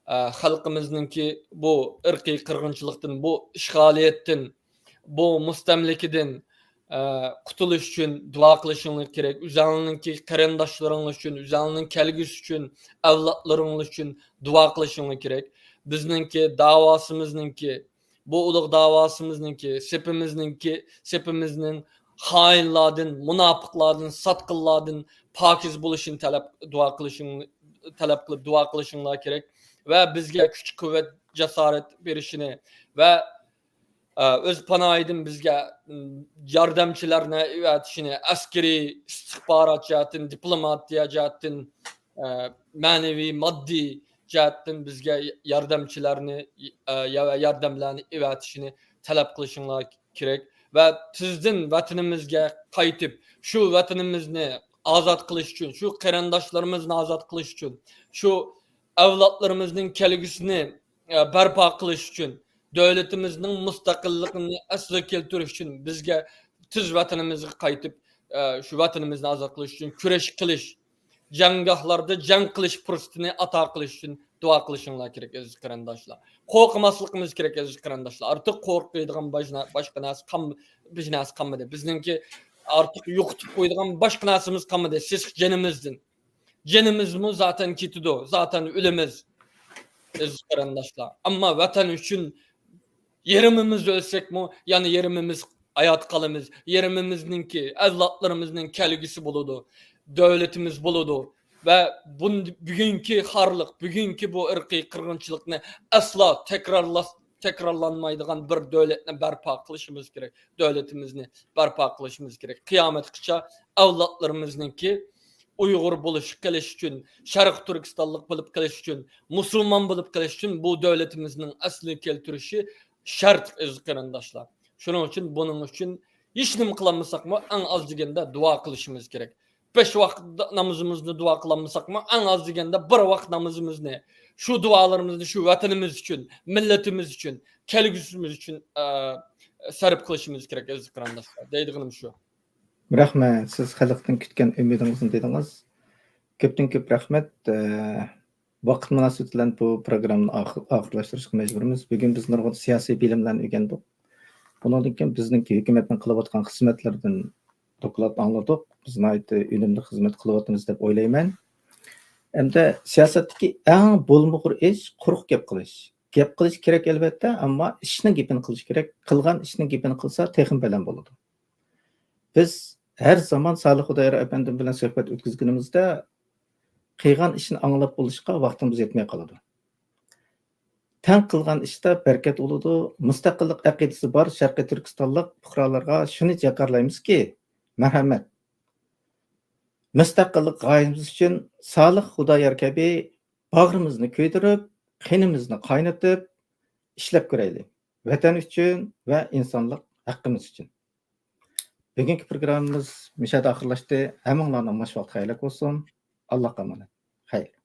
ئە، خەلقىمىزنىڭكى بۇ ئىرقىي قىرغىنچىلىقتىن، بۇ ئىشغالىيەتتىن، بۇ مۇستەملىكىدىن، ئە، قۇتۇلۇش ئۈچۈن دۇئا قىلىشىڭلار كېرەك. ئۆزەڭنىڭكى قېرىنداشلىرىڭلار ئۈچۈن، ئۆزەڭنىڭ كەلگۈسى ئۈچۈن، ئەۋلادلىرىڭلار ئۈچۈن دۇئا قىلىشىڭلار كېرەك. بىزنىڭكى داۋاسىمىزنىڭكى، بۇ ئۇلۇغ داۋاسىمىزنىڭكى، سېپىمىزنىڭكى، سېپىمىزنىڭ خائىنلاردىن، مۇناپىقلاردىن، ساتقىنلاردىن پاكىز بولۇشىنى تەلەپ، دۇئا قىلىشىڭ-، تەلەپ قىلىپ دۇئا قىلىشىڭلار كېرەك. ۋە بىزگە كۈچ، قۇۋۋەت، جاسارەت بېرىشىنى ۋە ئە، ئۆز پاناھىدىن بىزگە، م، ياردەمچىلەرنى ئەۋەتىشىنى، ئەسكىرىي، ئىستىخبارات جەھەتتىن، دىپلوماتىيە جەھەتتىن، ئە، مەنىۋى، ماددىي جەھەتتىن بىزگە ياردەمچىلەرنى، ئە، يا-، ياردەملەرنى ئەۋەتىشىنى تەلەپ قىلىشىڭلار كېرەك. ۋە تېزدىن ۋەتىنىمىزگە قايتىپ، شۇ ۋەتىنىمىزنى ئازاد قىلىش ئۈچۈن، شۇ قېرىنداشلىرىمىزنى ئازاد قىلىش ئۈچۈن، شۇ ئەۋلادلىرىمىزنىڭ كەلگۈسىنى، ئە، بەرپا قىلىش ئۈچۈن، دۆلىتىمىزنىڭ مۇستەقىللىقىنى ئەسلىگە كەلتۈرۈش ئۈچۈن بىزگە تېز ۋەتىنىمىزگە قايتىپ، ئە، شۇ ۋەتىنىمىزنى ئازاد قىلىش ئۈچۈن كۈرەش قىلىش، جەڭگاھلاردا جەڭ قىلىش پۇرسىتىنى ئاتا قىلىش ئۈچۈن دۇئا قىلىشىڭلار كېرەك، ئەزىز قېرىنداشلار. قورقماسلىقىمىز كېرەك، ئەزىز قېرىنداشلار. ئارتۇق قورقىدىغان باش-، باشقا نەرسە قالم-، بىر نەرسە قالمىدى. بىزنىڭكى ئارتۇق يوقىتىپ قويىدىغان باشقا نەرسىمىز قالمىدى. سېسىق جېنىمىزدىن. جېنىمىزمۇ زاتەن كېتىدۇ، زاتەن ئۆلىمىز، ئەزىز قېرىنداشلار. ئەمما ۋەتەن ئۈچۈن يېرىمىمىز ئۆلسەكمۇ، يەنە يېرىمىمىز ھايات قالىمىز. يېرىمىمىزنىڭكى، ئەۋلادلىرىمىزنىڭ كەلگۈسى بولىدۇ، دۆلىتىمىز بولىدۇ. ۋە بۇن-، بۈگۈنكى خارلىق، بۈگۈنكى بۇ ئىرقىي قىرغىنچىلىقنى ئەسلا تەكرارلاش-، تەكرارلانمايدىغان بىر دۆلەتنى بەرپا قىلىشىمىز كېرەك. دۆلىتىمىزنى بەرپا قىلىشىمىز كېرەك. قىيامەتكىچە ئەۋلادلىرىمىزنىڭكى ئۇيغۇر بولۇشۇپ قېلىش ئۈچۈن، شەرقىي تۈركىستانلىق بولۇپ قېلىش ئۈچۈن، مۇسۇلمان بولۇپ قېلىش ئۈچۈن بۇ دۆلىتىمىزنىڭ ئەسلىگە كەلتۈرۈشى شەرت، ئەزىز قېرىنداشلار. شۇنىڭ ئۈچۈن بۇنىڭ ئۈچۈن ھېچنېمە قىلالمىساقمۇ، ئەڭ ئاز دېگەندە دۇئا قىلىشىمىز كېرەك. بەش ۋاقىت نامىزىمىزنى دۇئا قىلالمىساقمۇ، ئەڭ ئاز دېگەندە بىر ۋاقىت نامىزىمىزنى، شۇ دۇئالىرىمىزنى شۇ ۋەتىنىمىز ئۈچۈن، مىللىتىمىز ئۈچۈن، كەلگۈسىمىز ئۈچۈن، ئە، سەرپ قىلىشىمىز كېرەك، ئەزىز قېرىنداشلار. دەيدىغىنىم شۇ. رەھمەت، سىز خەلقتىن كۈتكەن ئۈمىدىڭىزنى دېدىڭىز. كۆپتىن كۆپ رەھمەت. ئە، ۋاقىت مۇناسىۋىتى بىلەن بۇ پروگراممىنى ئاخىر-، ئاخىرلاشتۇرۇشقا مەجبۇرمىز. بۈگۈن بىز نۇرغۇن سىياسىي بىلىملەرنى ئۆگەندۇق. بۇنىڭدىن كېيىن بىزنىڭكى ھۆكۈمەتنىڭ قىلىۋاتقان خىزمەتلىرىدىن دوكلات ئاڭلىدۇق. بىز ناھايىتى ئۈنۈملۈك خىزمەت قىلىۋاتىمىز دەپ ئويلايمەن. ئەمدى سىياسەتتىكى ئەڭ بولمىغۇر ئىش قۇرۇق گەپ قىلىش. گەپ قىلىش كېرەك ئەلۋەتتە، ئەمما ئىشنىڭ گېپىنى قىلىش كېرەك. قىلغان ئىشنىڭ گېپىنى قىلسا تېخىمۇ بەلەن بولىدۇ. بىز ھەر زامان سالىھ خۇدايار ئەپەندىم بىلەن سۆھبەت ئۆتكۈزگىنىمىزدە، قىلغان ئىشنى ئاڭلاپ بولۇشقا ۋاقتىمىز يەتمەي قالىدۇ. تەڭ قىلغان ئىشتا بەرىكەت بولىدۇ. مۇستەقىللىق ئەقىدىسى بار شەرقىي تۈركىستانلىق پۇقرالارغا شۇنى جاكارلايمىزكى، مەرھەمەت، مۇستەقىللىق غايىمىز ئۈچۈن سالىھ خۇدايار كەبى باغرىمىزنى كۆيدۈرۈپ، قېنىمىزنى قاينىتىپ ئىشلەپ كۆرەيلى. ۋەتەن ئۈچۈن ۋە ئىنسانلىق ھەققىمىز ئۈچۈن. بۈگۈنكى پروگراممىمىز مۇشۇ يەردە ئاخىرلاشتى. ھەممىڭلارنىڭ مۇشۇ ۋاقتى خەيرلىك بولسۇن. ئاللاھقا ئامانەت. خەير.